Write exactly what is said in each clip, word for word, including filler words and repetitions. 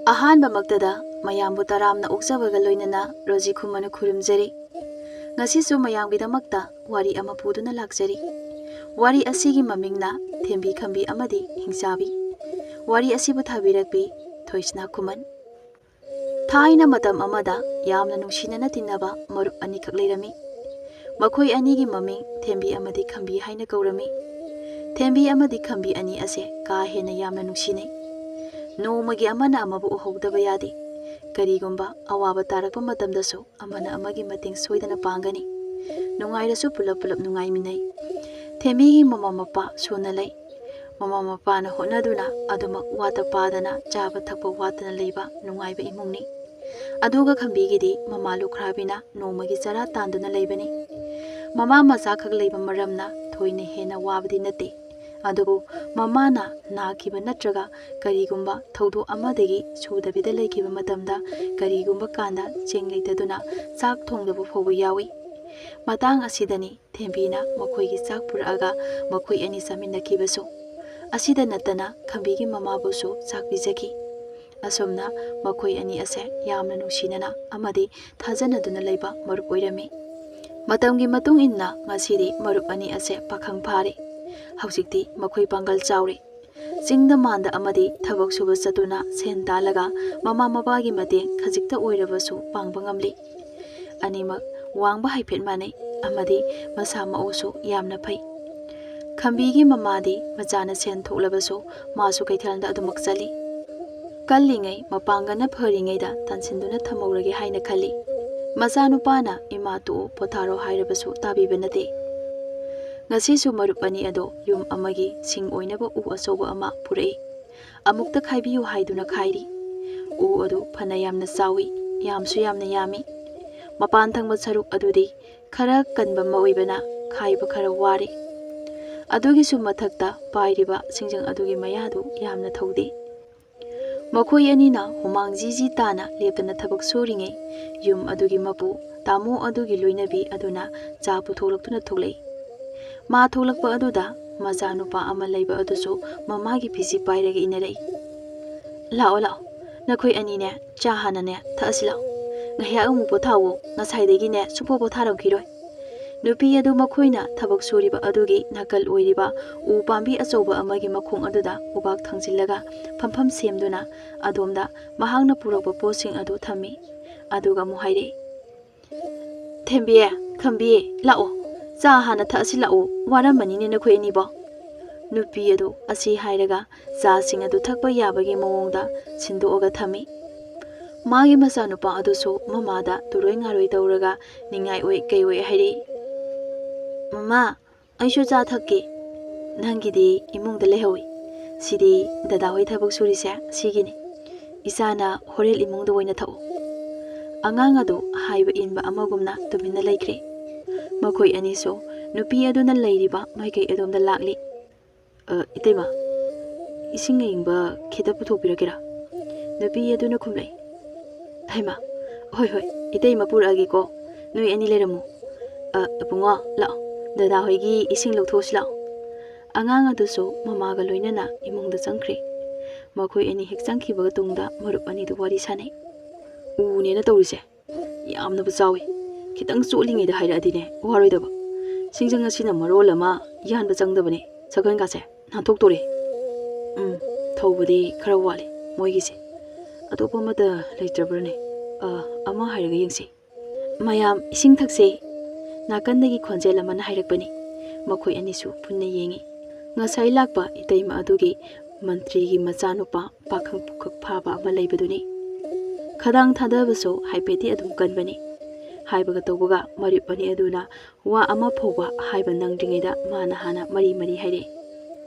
ꯑꯍꯥꯟꯕꯃꯛꯇꯗ ꯃꯌꯥꯝꯕꯨ ꯇꯔꯥꯝꯅ ꯑꯣꯛꯆꯕꯒ ꯂꯣꯏꯅꯅ ꯔꯣꯖꯤ ꯈꯨꯃꯟꯅ ꯈꯨꯔꯨꯝꯖꯔꯤ꯫ ꯉꯁꯤꯁꯨ ꯃꯌꯥꯝꯒꯤꯗꯃꯛꯇ ꯋꯥꯔꯤ ꯑꯃ ꯄꯨꯗꯨꯅ ꯂꯥꯛꯆꯔꯤ꯫ ꯋꯥꯔꯤ ꯑꯁꯤꯒꯤ ꯃꯃꯤꯡꯅ ꯊꯦꯝꯕꯤ ꯈꯝꯕꯤ ꯑꯃꯗꯤ ꯍꯤꯡꯆꯥꯕꯤ꯫ ꯋꯥꯔꯤ ꯑꯁꯤꯕꯨ ꯊꯥꯕꯤꯔꯛꯄꯤ ꯊꯣꯏꯁꯅꯥ ꯈꯨꯃꯟ꯫ ꯊꯥꯏꯅ ꯃꯇꯝ ꯑꯃꯗ ꯌꯥꯝꯅ ꯅꯨꯡꯁꯤꯅꯅ ꯇꯤꯟꯅꯕ ꯃꯔꯨꯞ ꯑꯅꯤꯈꯛ ꯂꯩꯔꯝꯃꯤ꯫ ꯃꯈꯣꯏ ꯑꯅꯤꯒꯤ ꯃꯃꯤꯡ ꯊꯦꯝꯕꯤ ꯑꯃꯗꯤ ꯈꯝꯕꯤ ꯍꯥꯏꯅ ꯀꯧꯔꯝꯃꯤ꯫ ꯊꯦꯝꯕꯤ ꯑꯃꯗꯤ ꯈꯝꯕꯤ ꯑꯅꯤ ꯑꯁꯦ ꯀꯥ ꯍꯦꯟꯅ ꯌꯥꯝꯅ ꯅꯨꯡꯁꯤꯅꯩ꯫ ꯅꯣꯡꯃꯒꯤ ꯑꯃꯅ ꯑꯃꯕꯨ ꯎꯍꯧꯗꯕ ꯌꯥꯗꯦ꯫ ꯀꯔꯤꯒꯨꯝꯕ ꯑꯋꯥꯕ ꯇꯥꯔꯛꯄ ꯃꯇꯝꯗꯁꯨ ꯑꯃꯅ ꯑꯃꯒꯤ ꯃꯇꯦꯡ ꯁꯣꯏꯗꯅ ꯄꯥꯡꯒꯅꯤ꯫ ꯅꯨꯡꯉꯥꯏꯔꯁꯨ ꯄꯨꯂꯞ ꯄꯨꯂꯞ ꯅꯨꯡꯉꯥꯏꯃꯤꯟꯅꯩ꯫ ꯊꯦꯝꯕꯤꯒꯤ ꯃꯃꯥ ꯃꯄꯥ ꯁꯨꯅ ꯂꯩ꯫ ꯃꯃꯥ ꯃꯄꯥꯅ ꯍꯣꯠꯅꯗꯨꯅ ꯑꯗꯨꯃꯛ ꯋꯥꯠꯇ ꯄꯥꯗꯅ ꯆꯥꯕ ꯊꯛꯄ ꯋꯥꯠꯇꯅ ꯂꯩꯕ ꯅꯨꯡꯉꯥꯏꯕ ꯏꯃꯨꯡꯅꯤ꯫ ꯑꯗꯨꯒ ꯈꯝꯕꯤꯒꯤꯗꯤ ꯃꯃꯥ ꯂꯨꯈ꯭ꯔꯥꯕꯤꯅ ꯅꯣꯡꯃꯒꯤ ꯆꯔꯥ ꯇꯥꯟꯗꯨꯅ ꯂꯩꯕꯅꯤ꯫ ꯃꯃꯥ ꯃꯆꯥꯈꯛ ꯂꯩꯕ ꯃꯔꯝꯅ ꯊꯣꯏꯅ ꯍꯦꯟꯅ ꯋꯥꯕꯗꯤ ꯅꯠꯇꯦ꯫ ꯑꯗꯨꯕꯨ ꯃꯃꯥꯅ ꯅꯥꯈꯤꯕ ꯅꯠꯇ꯭ꯔꯒ ꯀꯔꯤꯒꯨꯝꯕ ꯊꯧꯗꯣꯛ ꯑꯃꯗꯒꯤ ꯁꯨꯗꯕꯤꯗ ꯂꯩꯈꯤꯕ ꯃꯇꯝꯗ ꯀꯔꯤꯒꯨꯝꯕ ꯀꯥꯟꯗ ꯆꯦꯡ ꯂꯩꯇꯗꯨꯅ ꯆꯥꯛ ꯊꯣꯡꯗꯕ ꯐꯥꯎꯕ ꯌꯥꯎꯏ꯫ ꯃꯇꯥꯡ ꯑꯁꯤꯗꯅꯤ ꯊꯦꯝꯕꯤꯅ ꯃꯈꯣꯏꯒꯤ ꯆꯥꯛ ꯄꯨꯔꯛꯑꯒ ꯃꯈꯣꯏ ꯑꯅꯤ ꯆꯥꯃꯤꯟꯅꯈꯤꯕꯁꯨ꯫ ꯑꯁꯤꯗ ꯅꯠꯇꯅ ꯈꯝꯕꯤꯒꯤ ꯃꯃꯥꯕꯨꯁꯨ ꯆꯥꯛ ꯄꯤꯖꯈꯤ꯫ ꯑꯁꯨꯝꯅ ꯃꯈꯣꯏ ꯑꯅꯤ ꯑꯁꯦ ꯌꯥꯝꯅ ꯅꯨꯡꯁꯤꯅꯅ ꯑꯃꯗꯤ ꯊꯥꯖꯅꯗꯨꯅ ꯂꯩꯕ ꯃꯔꯨꯞ ꯑꯣꯏꯔꯝꯃꯤ꯫ ꯃꯇꯝꯒꯤ ꯃꯇꯨꯡ ꯏꯟꯅ ꯉꯁꯤꯗꯤ ꯃꯔꯨꯞ ꯑꯅꯤ ꯑꯁꯦ ꯄꯥꯈꯪ ꯐꯥꯔꯦ꯫ ꯍꯧꯖꯤꯛꯇꯤ ꯃꯈꯣꯏ ꯄꯥꯡꯒꯜ ꯆꯥꯎꯔꯦ꯫ ꯆꯤꯡꯗ ꯃꯥꯟꯗ ꯑꯃꯗꯤ ꯊꯕꯛ ꯁꯨꯕ ꯆꯠꯇꯨꯅ ꯁꯦꯟ ꯇꯥꯜꯂꯒ ꯃꯃꯥ ꯃꯄꯥꯒꯤ ꯃꯇꯦꯡ ꯈꯖꯤꯛꯇ ꯑꯣꯏꯔꯕꯁꯨ ꯄꯥꯡꯕ ꯉꯝꯂꯤ꯫ ꯑꯅꯤꯃꯛ ꯋꯥꯡꯕ ꯍꯥꯏꯐꯦꯠ ꯃꯥꯟꯅꯩ ꯑꯃꯗꯤ ꯃꯁꯥ ꯃꯎꯁꯨ ꯌꯥꯝꯅ ꯐꯩ꯫ ꯈꯝꯕꯤꯒꯤ ꯃꯃꯥꯗꯤ ꯃꯆꯥꯅ ꯁꯦꯟ ꯊꯣꯛꯂꯕꯁꯨ ꯃꯥꯁꯨ ꯀꯩꯊꯦꯜꯗ ꯑꯗꯨꯃꯛ ꯆꯠꯂꯤ꯫ ꯀꯜꯂꯤꯉꯩ ꯃꯄꯥꯡꯒꯜꯅ ꯐꯔꯤꯉꯩꯗ ꯇꯥꯟꯁꯤꯟꯗꯨꯅ ꯊꯝꯍꯧꯔꯒꯦ ꯍꯥꯏꯅ ꯈꯜꯂꯤ꯫ ꯃꯆꯥꯅꯨꯄꯥꯅ "ꯏꯃꯥ ꯇꯣꯛꯑꯣ, ꯄꯣꯊꯥꯔꯣ" ꯍꯥꯏꯔꯕꯁꯨ ꯇꯥꯕꯤꯕ ꯅꯠꯇꯦ꯫ ꯉꯁꯤꯁꯨ ꯃꯔꯨꯞ ꯑꯅꯤ ꯑꯗꯣ ꯌꯨꯝ ꯑꯃꯒꯤ ꯁꯤꯡ ꯑꯣꯏꯅꯕ ꯎ ꯑꯆꯧꯕ ꯑꯃ ꯄꯨꯔꯛꯏ꯫ "ꯑꯃꯨꯛꯇ ꯈꯥꯏꯕꯤꯌꯨ" ꯍꯥꯏꯗꯨꯅ ꯈꯥꯏꯔꯤ꯫ ꯎ ꯑꯗꯨ ꯐꯅ ꯌꯥꯝꯅ ꯆꯥꯎꯏ, ꯌꯥꯝꯁꯨ ꯌꯥꯝꯅ ꯌꯥꯝꯃꯤ꯫ ꯃꯄꯥꯟ ꯊꯪꯕ ꯁꯔꯨꯛ ꯑꯗꯨꯗꯤ ꯈꯔ ꯀꯟꯕ ꯑꯃ ꯑꯣꯏꯕꯅ ꯈꯥꯏꯕ ꯈꯔ ꯋꯥꯔꯦ꯫ ꯑꯗꯨꯒꯤꯁꯨ ꯃꯊꯛꯇ ꯄꯥꯏꯔꯤꯕ ꯁꯤꯡꯖꯪ ꯑꯗꯨꯒꯤ ꯃꯌꯥꯗꯨ ꯌꯥꯝꯅ ꯊꯧꯗꯦ꯫ ꯃꯈꯣꯏ ꯑꯅꯤꯅ ꯍꯨꯃꯥꯡ ꯖꯤ ꯖꯤ ꯇꯥꯅ ꯂꯦꯞꯇꯅ ꯊꯕꯛ ꯁꯨꯔꯤꯉꯩ, ꯌꯨꯝ ꯑꯗꯨꯒꯤ ꯃꯄꯨ ꯇꯥꯃꯣ ꯑꯗꯨꯒꯤ ꯂꯣꯏꯅꯕꯤ ꯑꯗꯨꯅ ꯆꯥ ꯄꯨꯊꯣꯛꯂꯛꯇꯨꯅ ꯊꯣꯛꯂꯛꯏ꯫ ꯃꯥ ꯊꯣꯛꯂꯛꯄ ꯑꯗꯨꯗ ꯃꯆꯥꯅꯨꯄꯥ ꯑꯃ ꯂꯩꯕ ꯑꯗꯨꯁꯨ ꯃꯃꯥꯒꯤ ꯐꯤꯖꯤ ꯄꯥꯏꯔꯒ ꯏꯟꯅꯔꯛꯏ꯫ "ꯂꯥꯛꯑꯣ, ꯂꯥꯛꯑꯣ, "ꯅꯈꯣꯏ ꯑꯅꯤꯅꯦ, ꯆꯥ ꯍꯥꯟꯅꯅꯦ ꯊꯛꯑꯁꯤ ꯂꯥꯛꯑꯣ꯫ ꯉꯥꯏꯍꯥꯛ ꯑꯃꯨꯛ ꯄꯣꯊꯥꯋꯣ, ꯉꯁꯥꯏꯗꯒꯤꯅꯦ ꯁꯨꯡꯄꯣ ꯄꯣꯊꯥꯔꯝꯈꯤꯔꯣꯏ꯫" ꯅꯨꯄꯤ ꯑꯗꯨ ꯃꯈꯣꯏꯅ ꯊꯕꯛ ꯁꯨꯔꯤꯕ ꯑꯗꯨꯒꯤ ꯅꯥꯀꯜ ꯑꯣꯏꯔꯤꯕ ꯎ ꯄꯥꯝꯕꯤ ꯑꯆꯧꯕ ꯑꯃꯒꯤ ꯃꯈꯣꯡ ꯑꯗꯨꯗ ꯎꯕꯥꯛ ꯊꯥꯡꯖꯤꯜꯂꯒ ꯐꯝꯐꯝ ꯁꯦꯝꯗꯨꯅ ꯑꯗꯣꯝꯗ ꯃꯍꯥꯛꯅ ꯄꯨꯔꯛꯄ ꯄꯣꯠꯁꯤꯡ ꯑꯗꯨ ꯊꯝꯃꯤ꯫ ꯑꯗꯨꯒ ꯑꯃꯨꯛ ꯍꯥꯏꯔꯛꯏ, "ꯊꯦꯝꯕꯤ, ꯈꯝꯕꯤ, ꯂꯥꯛꯑꯣ, ꯆꯥ ꯍꯥꯟꯅ ꯊꯛꯑꯁꯤ ꯂꯥꯛꯑꯣ, ꯋꯥꯔꯝꯃꯅꯤꯅꯦ ꯅꯈꯣꯏ ꯑꯅꯤꯕꯣ꯫" ꯅꯨꯄꯤ ꯑꯗꯨ ꯑꯁꯤ ꯍꯥꯏꯔꯒ ꯆꯥꯁꯤꯡ ꯑꯗꯨ ꯊꯛꯄ ꯌꯥꯕꯒꯤ ꯃꯑꯣꯡꯗ ꯁꯤꯟꯗꯣꯛꯑꯒ ꯊꯝꯃꯤ꯫ ꯃꯥꯒꯤ ꯃꯆꯥꯅꯨꯄꯥ ꯑꯗꯨꯁꯨ ꯃꯃꯥꯗ ꯇꯨꯔꯣꯏ ꯉꯥꯔꯣꯏ ꯇꯧꯔꯒ ꯅꯤꯡꯉꯥꯏ ꯑꯣꯏ ꯀꯩ ꯑꯣꯏ ꯍꯥꯏꯔꯛꯏ, "ꯃꯃꯥ, ꯑꯩꯁꯨ ꯆꯥ ꯊꯛꯀꯦ꯫ ꯅꯪꯒꯤꯗꯤ ꯏꯃꯨꯡꯗ ꯂꯩꯍꯧꯏ꯫ ꯁꯤꯗꯤ ꯗꯗꯥ ꯍꯣꯏ ꯊꯕꯛ ꯁꯨꯔꯤꯁꯦ ꯁꯤꯒꯤꯅꯤ꯫ ꯏꯆꯥꯅ ꯍꯣꯔꯦꯟ ꯏꯃꯨꯡꯗ ꯑꯣꯏꯅ ꯊꯛꯎ꯫" ꯑꯉꯥꯡ ꯑꯗꯨ ꯍꯥꯏꯕ ꯏꯟꯕ ꯑꯃꯒꯨꯝꯅ ꯇꯨꯃꯤꯟꯅ ꯂꯩꯈ꯭ꯔꯦ꯫ ꯃꯈꯣꯏ ꯑꯅꯤꯁꯨ ꯅꯨꯄꯤ ꯑꯗꯨꯅ ꯂꯩꯔꯤꯕ ꯃꯥꯏꯀꯩ ꯑꯗꯣꯝꯗ ꯂꯥꯛꯂꯤ꯫ "ꯑ, ꯏꯇꯩꯃ, ꯏꯁꯤꯡ ꯑꯏꯪꯕ ꯈꯤꯇ ꯄꯨꯊꯣꯛꯄꯤꯔꯛꯀꯦꯔꯥ?" ꯅꯨꯄꯤ ꯑꯗꯨꯅ ꯈꯨꯝꯂꯛꯏ꯫ "ꯍꯩꯃ, ꯍꯣꯏ, ꯍꯣꯏ, ꯏꯇꯩꯃ ꯄꯨꯔꯛꯑꯒꯦꯀꯣ꯫ ꯅꯣꯏ ꯑꯅꯤ ꯂꯩꯔꯝꯃꯨ꯫ ꯑ, ꯏꯕꯨꯡꯉꯣ, ꯂꯥꯛꯑꯣ, ꯗꯗꯥ ꯍꯣꯏꯒꯤ ꯏꯁꯤꯡ ꯂꯧꯊꯣꯛꯑꯁꯤ ꯂꯥꯛꯑꯣ꯫" ꯑꯉꯥꯡ ꯑꯗꯨꯁꯨ ꯃꯃꯥꯒ ꯂꯣꯏꯅꯅ ꯏꯃꯨꯡꯗ ꯆꯪꯈ꯭ꯔꯦ꯫ ꯃꯈꯣꯏ ꯑꯅꯤ ꯍꯦꯛ ꯆꯪꯈꯤꯕꯒ ꯇꯨꯡꯗ ꯃꯔꯨꯞ ꯑꯅꯤꯗꯨ ꯋꯥꯔꯤ ꯁꯥꯟꯅꯩ꯫ "ꯎꯅꯦꯅ ꯇꯧꯔꯤꯁꯦ, ꯌꯥꯝꯅꯕꯨ ꯆꯥꯎꯏ꯫ ꯈꯤꯇꯪ ꯆꯣꯠꯂꯤꯉꯩꯗ ꯍꯥꯏꯔꯛꯑꯗꯤꯅꯦ ꯋꯥꯔꯣꯏꯗꯕ꯫ ꯁꯤꯡꯖꯪ ꯑꯁꯤꯅ ꯃꯔꯣꯜ ꯑꯃ ꯌꯥꯟꯕ ꯆꯪꯗꯕꯅꯦ, ꯁꯒꯣꯜꯒꯥꯁꯦ ꯅꯥꯟꯊꯣꯛꯇꯣꯔꯦ꯫ ꯎꯝ, ꯊꯧꯕꯗꯤ ꯈꯔ ꯋꯥꯠꯂꯤ ꯃꯣꯏꯒꯤꯁꯦ꯫ ꯑꯇꯣꯞꯄ ꯑꯃꯠꯇ ꯂꯩꯇ꯭ꯔꯕ꯭ꯔꯅꯦ? ꯑ, ꯑꯃ ꯍꯥꯏꯔꯒ ꯌꯦꯡꯁꯤ꯫ ꯃꯌꯥꯝ ꯏꯁꯤꯡ ꯊꯛꯁꯦ꯫" ꯅꯥꯀꯟꯗꯒꯤ ꯈꯣꯟꯖꯦꯜ ꯑꯃꯅ ꯍꯥꯏꯔꯛꯄꯅꯤ꯫ ꯃꯈꯣꯏ ꯑꯅꯤꯁꯨ ꯄꯨꯟꯅ ꯌꯦꯡꯉꯤ꯫ ꯉꯁꯥꯏ ꯂꯥꯛꯄ ꯏꯇꯩꯃ ꯑꯗꯨꯒꯤ ꯃꯟꯇ꯭ꯔꯤꯒꯤ ꯃꯆꯥꯅꯨꯄꯥ ꯄꯥꯈꯪ ꯄꯨꯈꯛ ꯐꯥꯕ ꯑꯃ ꯂꯩꯕꯗꯨꯅꯤ꯫ ꯈꯗꯥꯡ ꯊꯥꯗꯕꯁꯨ ꯍꯥꯏꯐꯦꯠꯇꯤ ꯑꯗꯨꯝ ꯀꯟꯕꯅꯤ꯫ ꯍꯥꯏꯕꯒ ꯇꯧꯕꯒ ꯃꯔꯨꯞ ꯑꯅꯤ ꯑꯗꯨꯅ ꯋꯥ ꯑꯃ ꯐꯥꯎꯕ ꯍꯥꯏꯕ ꯅꯪꯗ꯭ꯔꯤꯉꯩꯗ ꯃꯥꯅ ꯍꯥꯟꯅ ꯃꯔꯤ ꯃꯔꯤ ꯍꯥꯏꯔꯛꯏ꯫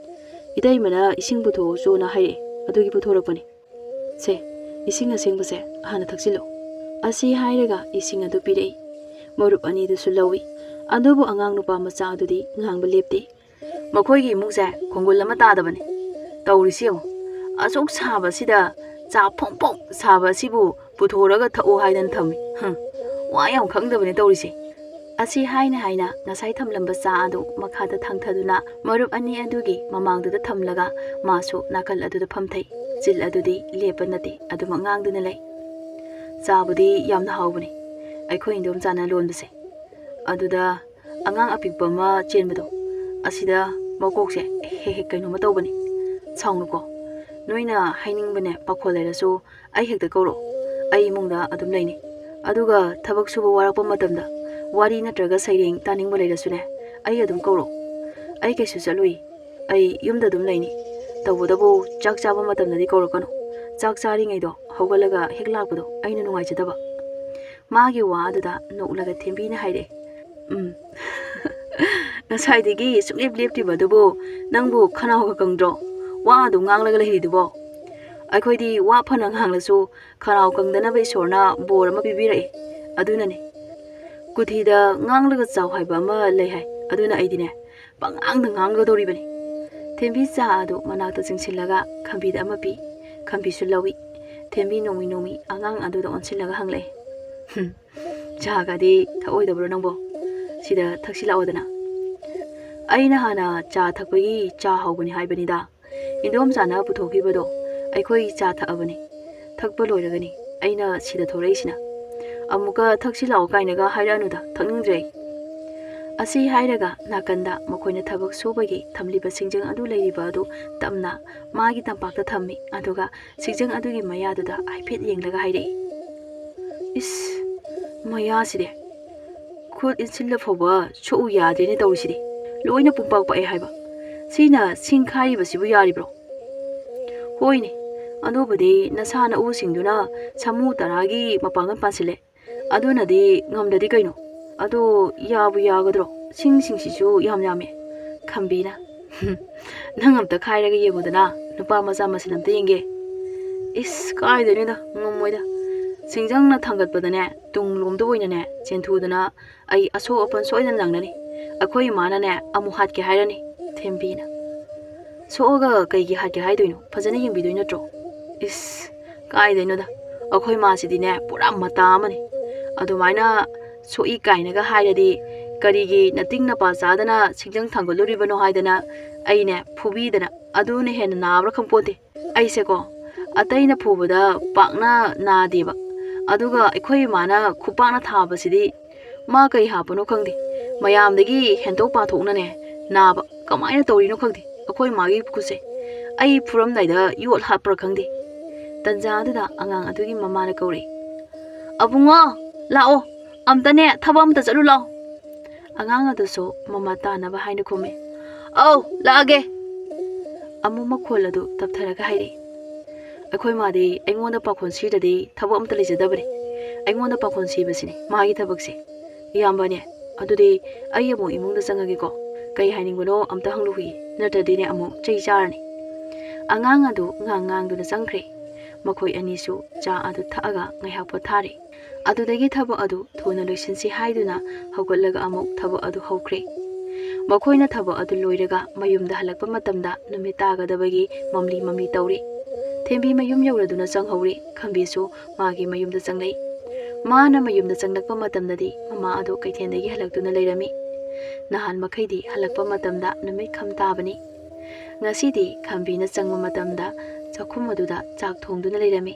"ꯏꯇꯩꯃꯅ ꯏꯁꯤꯡ ꯄꯨꯊꯣꯛꯎꯆꯣꯅ ꯍꯥꯏꯔꯛꯑꯦ, ꯑꯗꯨꯒꯤ ꯄꯨꯊꯣꯔꯛꯄꯅꯤ꯫ ꯁꯦ, ꯏꯁꯤꯡ ꯑꯁꯦꯡꯕꯁꯦ ꯍꯥꯟꯅ ꯊꯛꯆꯤꯜꯂꯨ꯫" ꯑꯁꯤ ꯍꯥꯏꯔꯒ ꯏꯁꯤꯡ ꯑꯗꯨ ꯄꯤꯔꯛꯏ꯫ ꯃꯔꯨꯞ ꯑꯅꯤꯗꯨꯁꯨ ꯂꯧꯏ꯫ ꯑꯗꯨꯕꯨ ꯑꯉꯥꯡ ꯅꯨꯄꯥ ꯃꯆꯥ ꯑꯗꯨꯗꯤ ꯉꯥꯡꯕ ꯂꯦꯞꯇꯦ꯫ "ꯃꯈꯣꯏꯒꯤ ꯏꯃꯨꯡꯁꯦ ꯈꯣꯡꯒꯨꯜ ꯑꯃ ꯇꯥꯗꯕꯅꯤ꯫ ꯇꯧꯔꯤꯁꯤ ꯌꯦꯡꯉꯨ, ꯑꯁꯨꯛ ꯁꯥꯕꯁꯤꯗ ꯆꯥ ꯐꯣꯡ ꯐꯣꯡ ꯁꯥꯕ ꯑꯁꯤꯕꯨ ꯄꯨꯊꯣꯔꯒ ꯊꯛꯑꯣ ꯍꯥꯏꯗꯅ ꯊꯝꯃꯤ꯫ ꯍꯝ, ꯋꯥ ꯌꯥꯝ ꯈꯪꯗꯕꯅꯤ ꯇꯧꯔꯤꯁꯦ꯫" ꯑꯁꯤ ꯍꯥꯏꯅ ꯍꯥꯏꯅ ꯉꯁꯥꯏ ꯊꯝꯂꯝꯕ ꯆꯥ ꯑꯗꯨ ꯃꯈꯥꯗ ꯊꯥꯡꯊꯗꯨꯅ ꯃꯔꯨꯞ ꯑꯅꯤ ꯑꯗꯨꯒꯤ ꯃꯃꯥꯡꯗꯨꯗ ꯊꯝꯂꯒ ꯃꯥꯁꯨ ꯅꯥꯀꯜ ꯑꯗꯨꯗ ꯐꯝꯊꯩ꯫ ꯆꯤꯜ ꯑꯗꯨꯗꯤ ꯂꯦꯞꯄ ꯅꯠꯇꯦ, ꯑꯗꯨꯃꯛ ꯉꯥꯡꯗꯨꯅ ꯂꯩ꯫ ꯆꯥꯕꯨꯗꯤ ꯌꯥꯝꯅ ꯍꯥꯎꯕꯅꯤ, ꯑꯩꯈꯣꯏ ꯏꯟꯗꯣꯝꯆꯥꯅ ꯂꯣꯟꯕꯁꯦ꯫ ꯑꯗꯨꯗ ꯑꯉꯥꯡ ꯑꯄꯤꯛꯄ ꯑꯃ ꯆꯦꯟꯕꯗꯣ, ꯑꯁꯤꯗ ꯃꯀꯣꯛꯁꯦ ꯍꯦꯛ ꯍꯦꯛ ꯀꯩꯅꯣꯝꯃ ꯇꯧꯕꯅꯤ꯫ ꯁꯥꯎꯅꯨꯀꯣ, ꯅꯣꯏꯅ ꯍꯥꯏꯅꯤꯡꯕꯅꯦ ꯄꯥꯈꯣꯜ ꯂꯩꯔꯁꯨ ꯑꯩ ꯍꯦꯛꯇ ꯀꯧꯔꯛꯑꯣ, ꯑꯩ ꯏꯃꯨꯡꯗ ꯑꯗꯨꯝ ꯂꯩꯅꯤ꯫ ꯑꯗꯨꯒ ꯊꯕꯛ ꯁꯨꯕ ꯋꯥꯔꯛꯄ ꯃꯇꯝꯗ ꯋꯥꯔꯤ ꯅꯠꯇ꯭ꯔꯒ ꯁꯩꯔꯦꯡ ꯇꯥꯅꯤꯡꯕ ꯂꯩꯔꯁꯨꯅꯦ, ꯑꯩ ꯑꯗꯨꯝ ꯀꯧꯔꯛꯑꯣ꯫ ꯑꯩ ꯀꯩꯁꯨ ꯆꯠꯂꯨꯏ, ꯑꯩ ꯌꯨꯝꯗ ꯑꯗꯨꯝ ꯂꯩꯅꯤ꯫ ꯇꯧꯕꯇꯕꯨ ꯆꯥꯛ ꯆꯥꯕ ꯃꯇꯝꯗꯗꯤ ꯀꯧꯔꯛꯀꯅꯨ꯫ ꯆꯥꯛ ꯆꯥꯔꯤꯉꯩꯗꯣ ꯍꯧꯒꯠꯂꯒ ꯍꯦꯛ ꯂꯥꯛꯄꯗꯣ ꯑꯩꯅ ꯅꯨꯡꯉꯥꯏꯖꯗꯕ꯫ ꯃꯥꯒꯤ ꯋꯥ ꯑꯗꯨꯗ ꯅꯣꯛꯂꯒ ꯊꯦꯝꯕꯤꯅ ꯍꯥꯏꯔꯛꯑꯦ, "ꯎꯝ, ꯉꯁꯥꯏꯗꯒꯤ ꯁꯨꯡꯂꯦꯞ ꯂꯦꯞꯇ꯭ꯔꯤꯕ ꯑꯗꯨꯕꯨ ꯅꯪꯕꯨ ꯈꯅꯥꯎꯒ ꯀꯪꯗ꯭ꯔꯣ? ꯋꯥ ꯑꯗꯨꯝ ꯉꯥꯡꯂꯒ ꯂꯩꯔꯤꯗꯨꯕꯣ?" ꯑꯩꯈꯣꯏꯗꯤ ꯋꯥ ꯐꯅ ꯉꯥꯡꯂꯁꯨ ꯈꯅꯥꯎ ꯀꯪꯗꯅꯕ ꯏꯁꯣꯔꯅ ꯕꯣꯔ ꯑꯃ ꯄꯤꯕꯤꯔꯛꯑꯦ, ꯑꯗꯨꯅꯅꯦ꯫ ꯀꯨꯊꯤꯗ ꯉꯥꯡꯂꯒ ꯆꯥꯎ ꯍꯥꯏꯕ ꯑꯃ ꯂꯩ ꯍꯥꯏ, ꯑꯗꯨꯅ ꯑꯩꯗꯤꯅꯦ ꯄꯉꯥꯡꯗ ꯉꯥꯡꯒꯗꯧꯔꯤꯕꯅꯤ꯫ ꯊꯦꯝꯕꯤ ꯆꯥ ꯑꯗꯨ ꯃꯅꯥꯛꯇ ꯆꯤꯡꯁꯤꯜꯂꯒ ꯈꯝꯕꯤꯗ ꯑꯃ ꯄꯤ꯫ ꯈꯝꯕꯤꯁꯨ ꯂꯧꯏ꯫ ꯊꯦꯝꯕꯤ ꯅꯣꯡꯃꯤ ꯅꯣꯡꯃꯤ ꯑꯉꯥꯡ ꯑꯗꯨꯗ ꯑꯣꯟꯁꯤꯜꯂꯒ ꯍꯪꯂꯛꯑꯦ, "ꯍꯨꯝ, ꯆꯥꯒꯗꯤ ꯊꯛꯑꯣꯏꯗꯕ꯭ꯔꯣ ꯅꯪꯕꯣ? ꯁꯤꯗ ꯊꯛꯁꯤꯜꯂꯛꯑꯣꯗꯅ꯫" ꯑꯩꯅ ꯍꯥꯟꯅ ꯆꯥ ꯊꯛꯄꯒꯤ ꯆꯥ ꯍꯧꯕꯅꯤ ꯍꯥꯏꯕꯅꯤꯗ꯫ ꯏꯟꯗꯣꯝꯆꯥꯅ ꯄꯨꯊꯣꯛꯈꯤꯕꯗꯣ ꯑꯩꯈꯣꯏ ꯆꯥ ꯊꯛꯑꯕꯅꯤ꯫ ꯊꯛꯄ ꯂꯣꯏꯔꯒꯅꯤ ꯑꯩꯅ ꯁꯤꯗ ꯊꯣꯔꯛꯏꯁꯤꯅ꯫ "ꯑꯃꯨꯛꯀ ꯊꯛꯁꯤ ꯂꯥꯛꯑꯣ ꯀꯥꯏꯅꯒ ꯍꯥꯏꯔꯛꯑꯅꯨꯗ, ꯊꯛꯅꯤꯡꯗ꯭ꯔꯦ ꯑꯩ꯫" ꯑꯁꯤ ꯍꯥꯏꯔꯒ ꯅꯥꯀꯟꯗ ꯃꯈꯣꯏꯅ ꯊꯕꯛ ꯁꯨꯕꯒꯤ ꯊꯝꯂꯤꯕ ꯁꯤꯡꯖꯪ ꯑꯗꯨ ꯂꯩꯔꯤꯕ ꯑꯗꯨ ꯇꯞꯅ ꯃꯥꯒꯤ ꯇꯝꯄꯥꯛꯇ ꯊꯝꯃꯤ꯫ ꯑꯗꯨꯒ ꯁꯤꯡꯖꯪ ꯑꯗꯨꯒꯤ ꯃꯌꯥꯗꯨꯗ ꯍꯥꯏꯐꯦꯠ ꯌꯦꯡꯂꯒ ꯍꯥꯏꯔꯛꯏ, "ꯏꯁ, ꯃꯌꯥꯁꯤꯗꯤ ꯈꯨꯠ ꯏꯟꯁꯤꯜꯂ ꯐꯥꯎꯕ ꯁꯣꯛꯎ ꯌꯥꯗꯦꯅꯦ ꯇꯧꯔꯤꯁꯤꯗꯤ꯫ ꯂꯣꯏꯅ ꯄꯨꯡꯄꯥꯛ ꯄꯥꯛꯑꯦ ꯍꯥꯏꯕ꯫ ꯁꯤꯅ ꯁꯤꯡ ꯈꯥꯏꯔꯤꯕꯁꯤꯕꯨ ꯌꯥꯔꯤꯕ꯭ꯔꯣ?" "ꯍꯣꯏꯅꯦ, ꯑꯗꯨꯕꯨꯗꯤ ꯅꯁꯥ ꯅꯎꯁꯤꯡꯗꯨꯅ ꯁꯥꯃꯨ ꯇꯔꯥꯒꯤ ꯃꯄꯥꯡꯒꯜ ꯄꯥꯟꯁꯤꯜꯂꯦ꯫ ꯑꯗꯨꯅꯗꯤ ꯉꯝꯗ꯭ꯔꯗꯤ ꯀꯩꯅꯣ? ꯑꯗꯣ ꯌꯥꯕꯨ ꯌꯥꯒꯗ꯭ꯔꯣ? ꯁꯤꯡꯁꯤꯡꯁꯤꯁꯨ ꯌꯥꯝ ꯌꯥꯝꯃꯦ꯫" ꯈꯝꯕꯤꯅ, "ꯅꯪ ꯑꯝꯇ ꯈꯥꯏꯔꯒ ꯌꯦꯡꯉꯨꯗꯅ, ꯅꯨꯄꯥ ꯃꯆꯥ ꯃꯁꯦꯟ ꯑꯝꯇ ꯌꯦꯡꯒꯦ꯫" "ꯏꯁ, ꯀꯥꯏꯗꯩꯅꯣꯗ, ꯉꯝꯃꯣꯏꯗ꯫ ꯁꯤꯡꯖꯪꯅ ꯊꯥꯡꯒꯠꯄꯗꯅꯦ, ꯇꯨꯡꯂꯣꯝꯗ ꯑꯣꯏꯅꯅꯦ ꯆꯦꯟꯊꯨꯗꯅ ꯑꯩ ꯑꯁꯣꯛ ꯑꯄꯟ ꯁꯣꯏꯗꯅ ꯅꯪꯅꯅꯤ꯫ ꯑꯩꯈꯣꯏ ꯏꯃꯥꯅꯅꯦ ꯑꯃꯨꯛ ꯍꯥꯠꯀꯦ ꯍꯥꯏꯔꯅꯤ꯫" ꯊꯦꯝꯕꯤꯅ, "ꯁꯣꯛꯑꯒ ꯀꯩꯒꯤ ꯍꯥꯠꯀꯦ ꯍꯥꯏꯗꯣꯏꯅꯣ? ꯐꯖꯅ ꯌꯦꯡꯕꯤꯗꯣꯏ ꯅꯠꯇ꯭ꯔꯣ?" "ꯏꯁ, ꯀꯥꯏꯗꯩꯅꯣꯗ, ꯑꯩꯈꯣꯏ ꯃꯥꯁꯤꯗꯤꯅꯦ ꯄꯨꯔꯥ ꯃꯇꯥ ꯑꯃꯅꯤ꯫ ꯑꯗꯨꯃꯥꯏꯅ ꯁꯣꯛꯏ ꯀꯥꯏꯅꯒ ꯍꯥꯏꯔꯗꯤ ꯀꯔꯤꯒꯤ ꯅꯇꯤꯡ ꯅꯄꯥ ꯆꯥꯗꯅ ꯁꯤꯡꯖꯪ ꯊꯥꯡꯒꯠꯂꯨꯔꯤꯕꯅꯣ ꯍꯥꯏꯗꯅ ꯑꯩꯅꯦ ꯐꯨꯕꯤꯗꯅ ꯑꯗꯨꯅ ꯍꯦꯟꯅ ꯅꯥꯕ꯭ꯔꯥ ꯈꯪꯄꯣꯟꯇꯦ꯫ ꯑꯩꯁꯦꯀꯣ ꯑꯇꯩꯅ ꯐꯨꯕꯗ ꯄꯥꯛꯅ ꯅꯥꯗꯦꯕ, ꯑꯗꯨꯒ ꯑꯩꯈꯣꯏ ꯏꯃꯥꯅ ꯈꯨꯄꯥꯛꯅ ꯊꯥꯕꯁꯤꯗꯤ ꯃꯥ ꯀꯩ ꯍꯥꯞꯄꯅꯣ ꯈꯪꯗꯦ, ꯃꯌꯥꯝꯗꯒꯤ ꯍꯦꯟꯗꯣꯛ ꯄꯥꯊꯣꯛꯅꯅꯦ ꯅꯥꯕ꯫ ꯀꯃꯥꯏꯅ ꯇꯧꯔꯤꯅꯣ ꯈꯪꯗꯦ ꯑꯩꯈꯣꯏ ꯃꯥꯒꯤ ꯈꯨꯠꯁꯦ꯫ ꯑꯩ ꯐꯨꯔꯝꯗꯥꯏꯗ ꯌꯣꯠ ꯍꯥꯞꯄ꯭ꯔꯥ ꯈꯪꯗꯦ꯫ ꯇꯟꯖꯥ ꯑꯗꯨꯗ ꯑꯉꯥꯡ ꯑꯗꯨꯒꯤ ꯃꯃꯥꯅ ꯀꯧꯔꯛꯏ, "ꯑꯕꯨꯡꯉꯣ, ꯂꯥꯛꯑꯣ, ꯑꯝꯇꯅꯦ ꯊꯕꯛ ꯑꯝꯇ ꯆꯠꯂꯨ ꯂꯥꯛꯑꯣ꯫" ꯑꯉꯥꯡ ꯑꯗꯨꯁꯨ ꯃꯃꯥ ꯇꯥꯅꯕ ꯍꯥꯏꯅ ꯈꯨꯝꯃꯤ, "ꯑꯧ, ꯂꯥꯛꯑꯒꯦ꯫" ꯑꯃꯨꯛ ꯃꯈꯣꯜ ꯑꯗꯨ ꯇꯞꯊꯔꯒ ꯍꯥꯏꯔꯛꯏ, "ꯑꯩꯈꯣꯏ ꯃꯥꯗꯤ ꯑꯩꯉꯣꯟꯗ ꯄꯥꯈꯣꯟ ꯁꯤꯗ꯭ꯔꯗꯤ ꯊꯕꯛ ꯑꯝꯇ ꯂꯩꯖꯗꯕꯅꯤ꯫ ꯑꯩꯉꯣꯟꯗ ꯄꯥꯈꯣꯟ ꯁꯤꯕꯁꯤꯅꯤ ꯃꯥꯒꯤ ꯊꯕꯛꯁꯦ꯫ ꯏꯌꯥꯝꯕꯅꯦ, ꯑꯗꯨꯗꯤ ꯑꯩ ꯑꯃꯨꯛ ꯏꯃꯨꯡꯗ ꯆꯪꯉꯒꯦꯀꯣ꯫ ꯀꯩ ꯍꯥꯏꯅꯤꯡꯕꯅꯣ ꯑꯝꯇ ꯍꯪꯂꯨꯈꯤꯒꯦ, ꯅꯠꯇ꯭ꯔꯗꯤꯅꯦ ꯑꯃꯨꯛ ꯆꯩ ꯆꯥꯔꯅꯤ꯫" ꯑꯉꯥꯡ ꯑꯗꯨ ꯉꯥꯡ ꯉꯥꯡꯗꯨꯅ ꯆꯪꯈ꯭ꯔꯦ꯫ ꯃꯈꯣꯏ ꯑꯅꯤꯁꯨ ꯆꯥ ꯑꯗꯨ ꯊꯛꯑꯒ ꯉꯥꯏꯍꯥꯛ ꯄꯣꯊꯥꯔꯦ꯫ ꯑꯗꯨꯗꯒꯤ ꯊꯕꯛ ꯑꯗꯨ ꯊꯨꯅ ꯂꯣꯏꯁꯤꯟꯁꯤ ꯍꯥꯏꯗꯨꯅ ꯍꯧꯒꯠꯂꯒ ꯑꯃꯨꯛ ꯊꯕꯛ ꯑꯗꯨ ꯍꯧꯈ꯭ꯔꯦ꯫ ꯃꯈꯣꯏꯅ ꯊꯕꯛ ꯑꯗꯨ ꯂꯣꯏꯔꯒ ꯃꯌꯨꯝꯗ ꯍꯜꯂꯛꯄ ꯃꯇꯝꯗ ꯅꯨꯃꯤꯠ ꯇꯥꯒꯗꯕꯒꯤ ꯃꯝꯂꯤ ꯃꯝꯂꯤ ꯇꯧꯔꯤ꯫ ꯊꯦꯝꯕꯤ ꯃꯌꯨꯝ ꯌꯧꯔꯗꯨꯅ ꯆꯪꯍꯧꯔꯤ꯫ ꯈꯝꯕꯤꯁꯨ ꯃꯥꯒꯤ ꯃꯌꯨꯝꯗ ꯆꯪꯂꯛꯏ꯫ ꯃꯥꯅ ꯃꯌꯨꯝꯗ ꯆꯪꯂꯛꯄ ꯃꯇꯝꯗꯗꯤ ꯃꯃꯥ ꯑꯗꯨ ꯀꯩꯊꯦꯜꯗꯒꯤ ꯍꯜꯂꯛꯇꯨꯅ ꯂꯩꯔꯝꯃꯤ꯫ ꯅꯍꯥꯟ ꯃꯈꯩꯗꯤ ꯍꯜꯂꯛꯄ ꯃꯇꯝꯗ ꯅꯨꯃꯤꯠ ꯈꯝ ꯇꯥꯕꯅꯤ꯫ ꯉꯁꯤꯗꯤ ꯈꯝꯕꯤꯅ ꯆꯪꯕ ꯃꯇꯝꯗ ꯆꯥꯛꯈꯨꯝ ꯑꯗꯨꯗ ꯆꯥꯛ ꯊꯣꯡꯗꯨꯅ ꯂꯩꯔꯝꯃꯤ꯫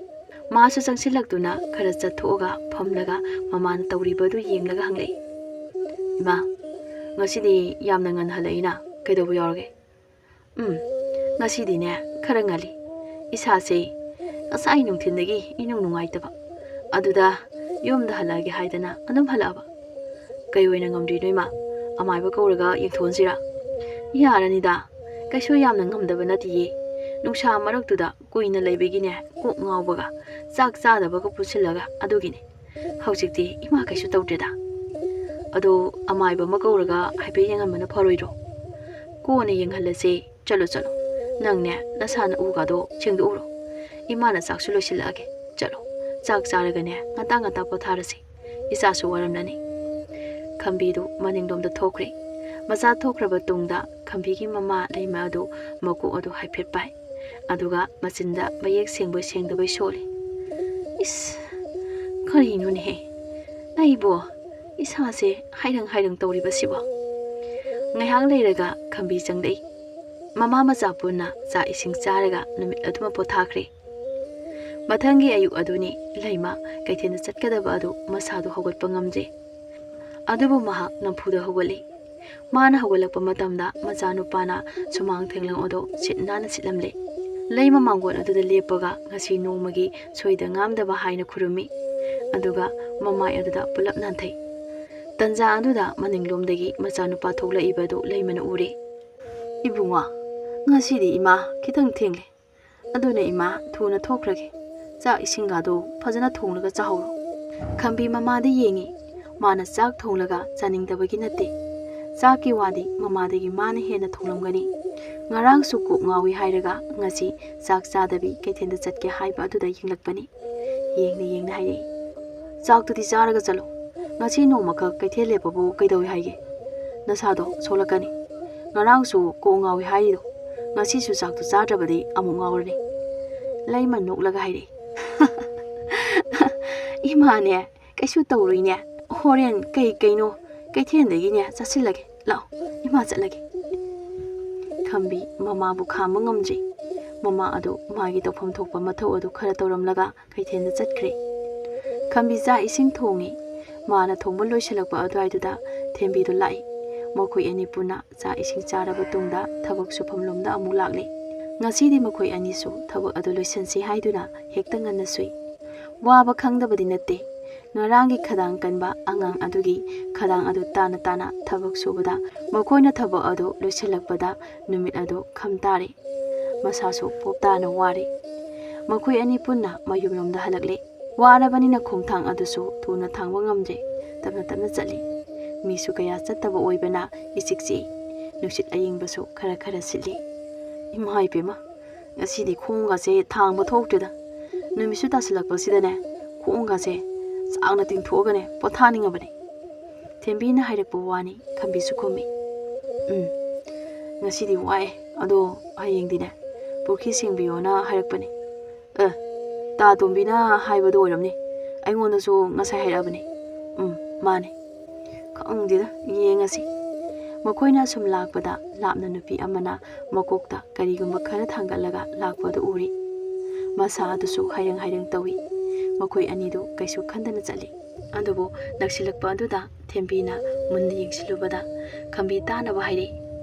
ꯃꯥꯁꯨ ꯆꯪꯁꯤꯜꯂꯛꯇꯨꯅ ꯈꯔ ꯆꯠꯊꯣꯛꯑꯒ ꯐꯝꯂꯒ ꯃꯃꯥꯅ ꯇꯧꯔꯤꯕꯗꯨ ꯌꯦꯡꯂꯒ ꯍꯪꯂꯛꯏ, "ꯏꯃꯥ, ꯉꯁꯤꯗꯤ ꯌꯥꯝꯅ ꯉꯟꯅ ꯍꯜꯂꯛꯏꯅ, ꯀꯩꯗꯧꯕ ꯌꯥꯎꯔꯒꯦ?" "ꯎꯝ, ꯉꯁꯤꯗꯤꯅꯦ ꯈꯔ ꯉꯜꯂꯤ꯫ ꯏꯁꯥꯁꯦ ꯉꯁꯥꯏ ꯅꯨꯡꯊꯤꯟꯗꯒꯤ ꯏꯅꯨꯡ ꯅꯨꯡꯉꯥꯏꯇꯕ꯫ ꯑꯗꯨꯗ ꯌꯨꯝꯗ ꯍꯜꯂꯛꯑꯒꯦ ꯍꯥꯏꯗꯅ ꯑꯗꯨꯝ ꯍꯜꯂꯛꯑꯕ꯫ ꯀꯩ ꯑꯣꯏꯅ ꯉꯝꯗ꯭ꯔꯤꯅꯣ ꯏꯃꯥ? ꯑꯃꯥꯏꯕ ꯀꯧꯔꯒ ꯌꯦꯡꯊꯣꯛꯍꯟꯁꯤꯔꯥ?" "ꯌꯥꯔꯅꯤꯗ, ꯀꯩꯁꯨ ꯌꯥꯝꯅ ꯉꯝꯗꯕ ꯅꯠꯇꯤꯌꯦ꯫ ꯅꯨꯡꯁꯥ ꯃꯔꯛꯇꯨꯗ ꯀꯨꯏꯅ ꯂꯩꯕꯒꯤꯅꯦ ꯀꯣꯛ ꯉꯥꯎꯕꯒ ꯆꯥꯛ ꯆꯥꯗꯕꯒ ꯄꯨꯟꯁꯤꯜꯂꯒ ꯑꯗꯨꯒꯤꯅꯦ꯫ ꯍꯧꯖꯤꯛꯇꯤ ꯏꯃꯥ ꯀꯩꯁꯨ ꯇꯧꯗ꯭ꯔꯦꯗ꯫ ꯑꯗꯣ ꯑꯃꯥꯏꯕ ꯑꯃ ꯀꯧꯔꯒ ꯍꯥꯏꯐꯦꯠ ꯌꯦꯡꯍꯟꯕꯅ ꯐꯔꯣꯏꯗ꯭ꯔꯣ?" "ꯀꯣꯟꯅ ꯌꯦꯡꯍꯜꯂꯁꯦ꯫ ꯆꯠꯂꯣ, ꯆꯠꯂꯣ꯫ ꯅꯪꯅꯦ ꯅꯁꯥ ꯅꯎꯒꯗꯣ ꯁꯦꯡꯗꯣꯛꯎꯔꯣ꯫ ꯏꯃꯥꯅ ꯆꯥꯛꯁꯨ ꯂꯣꯏꯁꯤꯜꯂꯛꯑꯒꯦ꯫ ꯆꯠꯂꯣ, ꯆꯥꯛ ꯆꯥꯔꯒꯅꯦ ꯉꯟꯇꯥ ꯉꯟꯇꯥ ꯄꯣꯊꯥꯔꯁꯤ꯫ ꯏꯆꯥꯁꯨ ꯋꯥꯔꯝꯂꯅꯤ꯫" ꯈꯝꯕꯤꯗꯨ ꯃꯅꯤꯡꯂꯣꯝꯗ ꯊꯣꯛꯈ꯭ꯔꯦ꯫ ꯃꯆꯥ ꯊꯣꯛꯈ꯭ꯔꯕ ꯇꯨꯡꯗ ꯈꯝꯕꯤꯒꯤ ꯃꯃꯥ ꯂꯩꯃ ꯑꯗꯨ ꯃꯀꯣꯛ ꯑꯗꯨ ꯍꯥꯏꯐꯦꯠ ꯄꯥꯏ꯫ ꯑꯗꯨꯒ ꯃꯆꯤꯟꯗ ꯃꯌꯦꯛ ꯁꯦꯡꯕꯣꯏ ꯁꯦꯡꯗꯕꯣꯏ ꯁꯣꯜꯂꯤ, "ꯏꯁ, ꯀꯔꯤꯅꯣꯅꯦꯍꯦ? ꯑꯩꯕꯨ ꯏꯁꯥꯁꯦ ꯍꯥꯏꯔꯪ ꯍꯥꯏꯔꯪ ꯇꯧꯔꯤꯕꯁꯤꯕꯣ?" ꯉꯥꯏꯍꯥꯛ ꯂꯩꯔꯒ ꯈꯝꯕꯤ ꯆꯪꯂꯛꯏ꯫ ꯃꯃꯥ ꯃꯆꯥ ꯄꯨꯟꯅ ꯆꯥꯛ ꯏꯁꯤꯡ ꯆꯥꯔꯒ ꯅꯨꯃꯤꯠ ꯑꯗꯨꯃ ꯄꯣꯊꯥꯈ꯭ꯔꯦ꯫ ꯃꯊꯪꯒꯤ ꯑꯌꯨꯛ ꯑꯗꯨꯅꯤ ꯂꯩꯃ ꯀꯩꯊꯦꯜꯗ ꯆꯠꯀꯗꯕ ꯑꯗꯨ ꯃꯁꯥꯗꯨ ꯍꯧꯒꯠꯄ ꯉꯝꯗ꯭ꯔꯦ꯫ ꯑꯗꯨꯕꯨ ꯃꯍꯥꯛ ꯅꯝꯐꯨꯗ ꯍꯧꯒꯠꯂꯤ꯫ ꯃꯥꯅ ꯍꯧꯒꯠꯂꯛꯄ ꯃꯇꯝꯗ ꯃꯆꯥꯅꯨꯄꯥꯅ ꯁꯨꯃꯥꯡ ꯊꯦꯡꯂꯪ ꯑꯗꯨ ꯁꯤꯠ ꯅꯥꯟꯅ ꯁꯤꯠꯂꯝꯂꯦ꯫ ꯂꯩꯃ ꯃꯥꯡꯒꯣꯜ ꯑꯗꯨꯗ ꯂꯦꯞꯄꯒ ꯉꯁꯤ ꯅꯣꯡꯃꯒꯤ ꯁꯣꯏꯗ ꯉꯥꯝꯗꯕ ꯍꯥꯏꯅ ꯈꯨꯔꯨꯝꯃꯤ꯫ ꯑꯗꯨꯒ ꯃꯃꯥꯏ ꯑꯗꯨꯗ ꯄꯨꯂꯞ ꯅꯥꯟꯊꯩ꯫ ꯇꯟꯖꯥ ꯑꯗꯨꯗ ꯃꯅꯤꯡꯂꯣꯝꯗꯒꯤ ꯃꯆꯥꯅꯨꯄꯥ ꯊꯣꯛꯂꯛꯏꯕ ꯑꯗꯨ ꯂꯩꯃꯅ ꯎꯔꯦ꯫ "ꯏꯕꯨꯡꯉꯣ, ꯉꯁꯤꯗꯤ ꯏꯃꯥ ꯈꯤꯇꯪ ꯊꯦꯡꯂꯦ꯫ ꯑꯗꯨꯅ ꯏꯃꯥ, ꯊꯨꯅ ꯊꯣꯛꯈ꯭ꯔꯒꯦ꯫ ꯆꯥꯛ ꯏꯁꯤꯡꯒꯗꯣ ꯐꯖꯅ ꯊꯣꯡꯂꯒ ꯆꯥꯍꯧꯔꯣ꯫" ꯈꯝꯕꯤ ꯃꯃꯥꯗ ꯌꯦꯡꯉꯤ꯫ ꯃꯥꯅ ꯆꯥꯛ ꯊꯣꯡꯂꯒ ꯆꯥꯅꯤꯡꯗꯕꯒꯤ ꯅꯠꯇꯦ꯫ ꯆꯥꯛꯀꯤ ꯋꯥꯗꯤ ꯃꯃꯥꯗꯒꯤ ꯃꯥꯅ ꯍꯦꯟꯅ ꯊꯣꯡꯂꯝꯒꯅꯤ꯫ ꯉꯔꯥꯡꯁꯨ ꯀꯣꯛ ꯉꯥꯎꯏ ꯍꯥꯏꯔꯒ ꯉꯁꯤ ꯆꯥꯛ ꯆꯥꯗꯕꯤ ꯀꯩꯊꯦꯜꯗ ꯆꯠꯀꯦ ꯍꯥꯏꯕ ꯑꯗꯨꯗ ꯌꯦꯡꯂꯛꯄꯅꯤ꯫ ꯌꯦꯡꯅ ꯌꯦꯡꯅ ꯍꯥꯏꯔꯛꯏ, "ꯆꯥꯛꯇꯨꯗꯤ ꯆꯥꯔꯒ ꯆꯠꯂꯣ꯫ ꯉꯁꯤ ꯅꯣꯡꯃꯈꯛ ꯀꯩꯊꯦꯜ ꯂꯦꯞꯄꯕꯨ ꯀꯩꯗꯧꯏ ꯍꯥꯏꯒꯦ? ꯅꯁꯥꯗꯣ ꯁꯣꯛꯂꯛꯀꯅꯤ꯫ ꯉꯔꯥꯡꯁꯨ ꯀꯣꯛ ꯉꯥꯎꯏ ꯍꯥꯏꯔꯤꯗꯣ, ꯉꯁꯤꯁꯨ ꯆꯥꯛꯇꯨ ꯆꯥꯗ꯭ꯔꯕꯗꯤ ꯑꯃꯨꯛ ꯉꯥꯎꯔꯅꯤ꯫" ꯂꯩꯃ ꯅꯣꯛꯂꯒ ꯍꯥꯏꯔꯛꯏ, "ꯏꯃꯥꯅꯦ, ꯀꯩꯁꯨ ꯇꯧꯔꯣꯏꯅꯦ꯫ ꯍꯣꯔꯦꯟ ꯀꯩ ꯀꯩꯅꯣ ꯀꯩꯊꯦꯜꯗꯒꯤꯅꯦ ꯆꯥꯁꯤꯜꯂꯒꯦ꯫ ꯂꯥꯛꯑꯣ, ꯏꯃꯥ ꯆꯠꯂꯒꯦ꯫" ꯈꯝꯕꯤ ꯃꯃꯥꯕꯨ ꯈꯥꯝꯕ ꯉꯝꯗ꯭ꯔꯦ꯫ ꯃꯃꯥ ꯑꯗꯨ ꯃꯥꯒꯤ ꯇꯧꯐꯝ ꯊꯣꯛꯄ ꯃꯊꯧ ꯑꯗꯨ ꯈꯔ ꯇꯧꯔꯝꯂꯒ ꯀꯩꯊꯦꯜꯗ ꯆꯠꯈ꯭ꯔꯦ꯫ ꯈꯝꯕꯤ ꯆꯥꯛ ꯏꯁꯤꯡ ꯊꯣꯡꯉꯤ꯫ ꯃꯥꯅ ꯊꯣꯡꯕ ꯂꯣꯏꯁꯤꯜꯂꯛꯄ ꯑꯗꯨꯋꯥꯏꯗꯨꯗ ꯊꯦꯝꯕꯤꯗꯨ ꯂꯥꯛꯏ꯫ ꯃꯈꯣꯏ ꯑꯅꯤ ꯄꯨꯟꯅ ꯆꯥꯛ ꯏꯁꯤꯡ ꯆꯥꯔꯕ ꯇꯨꯡꯗ ꯊꯕꯛ ꯁꯨꯐꯝ ꯂꯣꯝꯗ ꯑꯃꯨꯛ ꯂꯥꯛꯂꯤ꯫ ꯉꯁꯤꯗꯤ ꯃꯈꯣꯏ ꯑꯅꯤꯁꯨ ꯊꯕꯛ ꯑꯗꯨ ꯂꯣꯏꯁꯤꯟꯁꯤ ꯍꯥꯏꯗꯨꯅ ꯍꯦꯛꯇ ꯉꯟꯅ ꯁꯨꯏ꯫ ꯋꯥꯕ ꯈꯪꯗꯕꯗꯤ ꯅꯠꯇꯦ꯫ ꯉꯔꯥꯡꯒꯤ ꯈꯗꯥꯡ ꯀꯟꯕ ꯑꯉꯥꯡ ꯑꯗꯨꯒꯤ ꯈꯗꯥꯡ ꯑꯗꯨ ꯇꯥꯅ ꯇꯥꯅ ꯊꯕꯛ ꯁꯨꯕꯗ ꯃꯈꯣꯏꯅ ꯊꯕꯛ ꯑꯗꯨ ꯂꯣꯏꯁꯤꯜꯂꯛꯄꯗ ꯅꯨꯃꯤꯠ ꯑꯗꯨ ꯈꯝ ꯇꯥꯔꯦ꯫ ꯃꯁꯥꯁꯨ ꯄꯣꯞ ꯇꯥꯅ ꯋꯥꯔꯦ꯫ ꯃꯈꯣꯏ ꯑꯅꯤ ꯄꯨꯟꯅ ꯃꯌꯨꯝꯂꯣꯝꯗ ꯍꯜꯂꯛꯂꯦ꯫ ꯋꯥꯔꯕꯅꯤꯅ ꯈꯣꯡꯊꯥꯡ ꯑꯗꯨꯁꯨ ꯊꯨꯅ ꯊꯥꯡꯕ ꯉꯝꯗ꯭ꯔꯦ꯫ ꯇꯞꯅ ꯇꯞꯅ ꯆꯠꯂꯤ꯫ ꯃꯤꯁꯨ ꯀꯌꯥ ꯆꯠꯇꯕ ꯑꯣꯏꯕꯅ ꯏꯆꯤꯛ ꯆꯤꯛꯏ꯫ ꯅꯨꯡꯁꯤꯠ ꯑꯌꯤꯡꯕꯁꯨ ꯈꯔ ꯈꯔ ꯁꯤꯠꯂꯤ꯫ ꯏꯃꯥ ꯏꯄꯦꯝꯃ, ꯉꯁꯤꯗꯤ ꯈꯣꯡꯒꯁꯦ ꯊꯥꯡꯕ ꯊꯣꯛꯇ꯭ꯔꯦꯗ꯫ ꯅꯨꯃꯤꯠꯁꯨ ꯇꯥꯁꯤꯜꯂꯛꯄꯁꯤꯗꯅꯦ, ꯈꯣꯡꯒꯁꯦ ꯁꯥꯡꯅ ꯇꯤꯡꯊꯣꯛꯑꯒꯅꯦ ꯄꯣꯊꯥꯅꯤꯡꯉꯕꯅꯦ꯫ ꯊꯦꯝꯕꯤꯅ ꯍꯥꯏꯔꯛꯄ ꯋꯥꯅꯤ, ꯈꯝꯕꯤꯁꯨ ꯈꯨꯝꯃꯤ꯫ "ꯎꯝ, ꯉꯁꯤꯗꯤ ꯋꯥꯏꯑꯦ, ꯑꯗꯣ ꯍꯌꯦꯡꯗꯤꯅꯦ ꯄꯨꯈ꯭ꯔꯤ ꯁꯦꯡꯕꯤꯌꯣꯅ ꯍꯥꯏꯔꯛꯄꯅꯦ꯫" "ꯑꯦ, ꯇꯥ ꯇꯣꯝꯕꯤꯅ ꯍꯥꯏꯕꯗꯣ ꯑꯣꯏꯔꯝꯅꯤ꯫ ꯑꯩꯉꯣꯟꯗꯁꯨ ꯉꯁꯥꯏ ꯍꯥꯏꯔꯛꯑꯕꯅꯦ꯫" "ꯎꯝ, ꯃꯥꯅꯦ꯫ ꯈꯪꯗꯦꯗ, ꯌꯦꯡꯉꯁꯤ꯫" ꯃꯈꯣꯏꯅ ꯑꯁꯨꯝ ꯂꯥꯛꯄꯗ ꯂꯥꯞꯅ ꯅꯨꯄꯤ ꯑꯃꯅ ꯃꯀꯣꯛꯇ ꯀꯔꯤꯒꯨꯝꯕ ꯈꯔ ꯊꯥꯡꯒꯠꯂꯒ ꯂꯥꯛꯄꯗꯨ ꯎꯔꯤ꯫ ꯃꯁꯥ ꯑꯗꯨꯁꯨ ꯍꯥꯏꯔꯪ ꯍꯥꯏꯔꯪ ꯇꯧꯏ꯫ ꯃꯈꯣꯏ ꯑꯅꯤꯗꯨ ꯀꯩꯁꯨ ꯈꯟꯗꯅ ꯆꯠꯂꯤ꯫ ꯑꯗꯨꯕꯨ ꯅꯛꯁꯤꯜꯂꯛꯄ ꯑꯗꯨꯗ ꯊꯦꯝꯕꯤꯅ ꯃꯨꯟꯅ ꯌꯦꯡꯁꯤꯜꯂꯨꯕꯗ ꯈꯝꯕꯤ ꯇꯥꯅꯕ ꯍꯥꯏꯔꯛꯏ,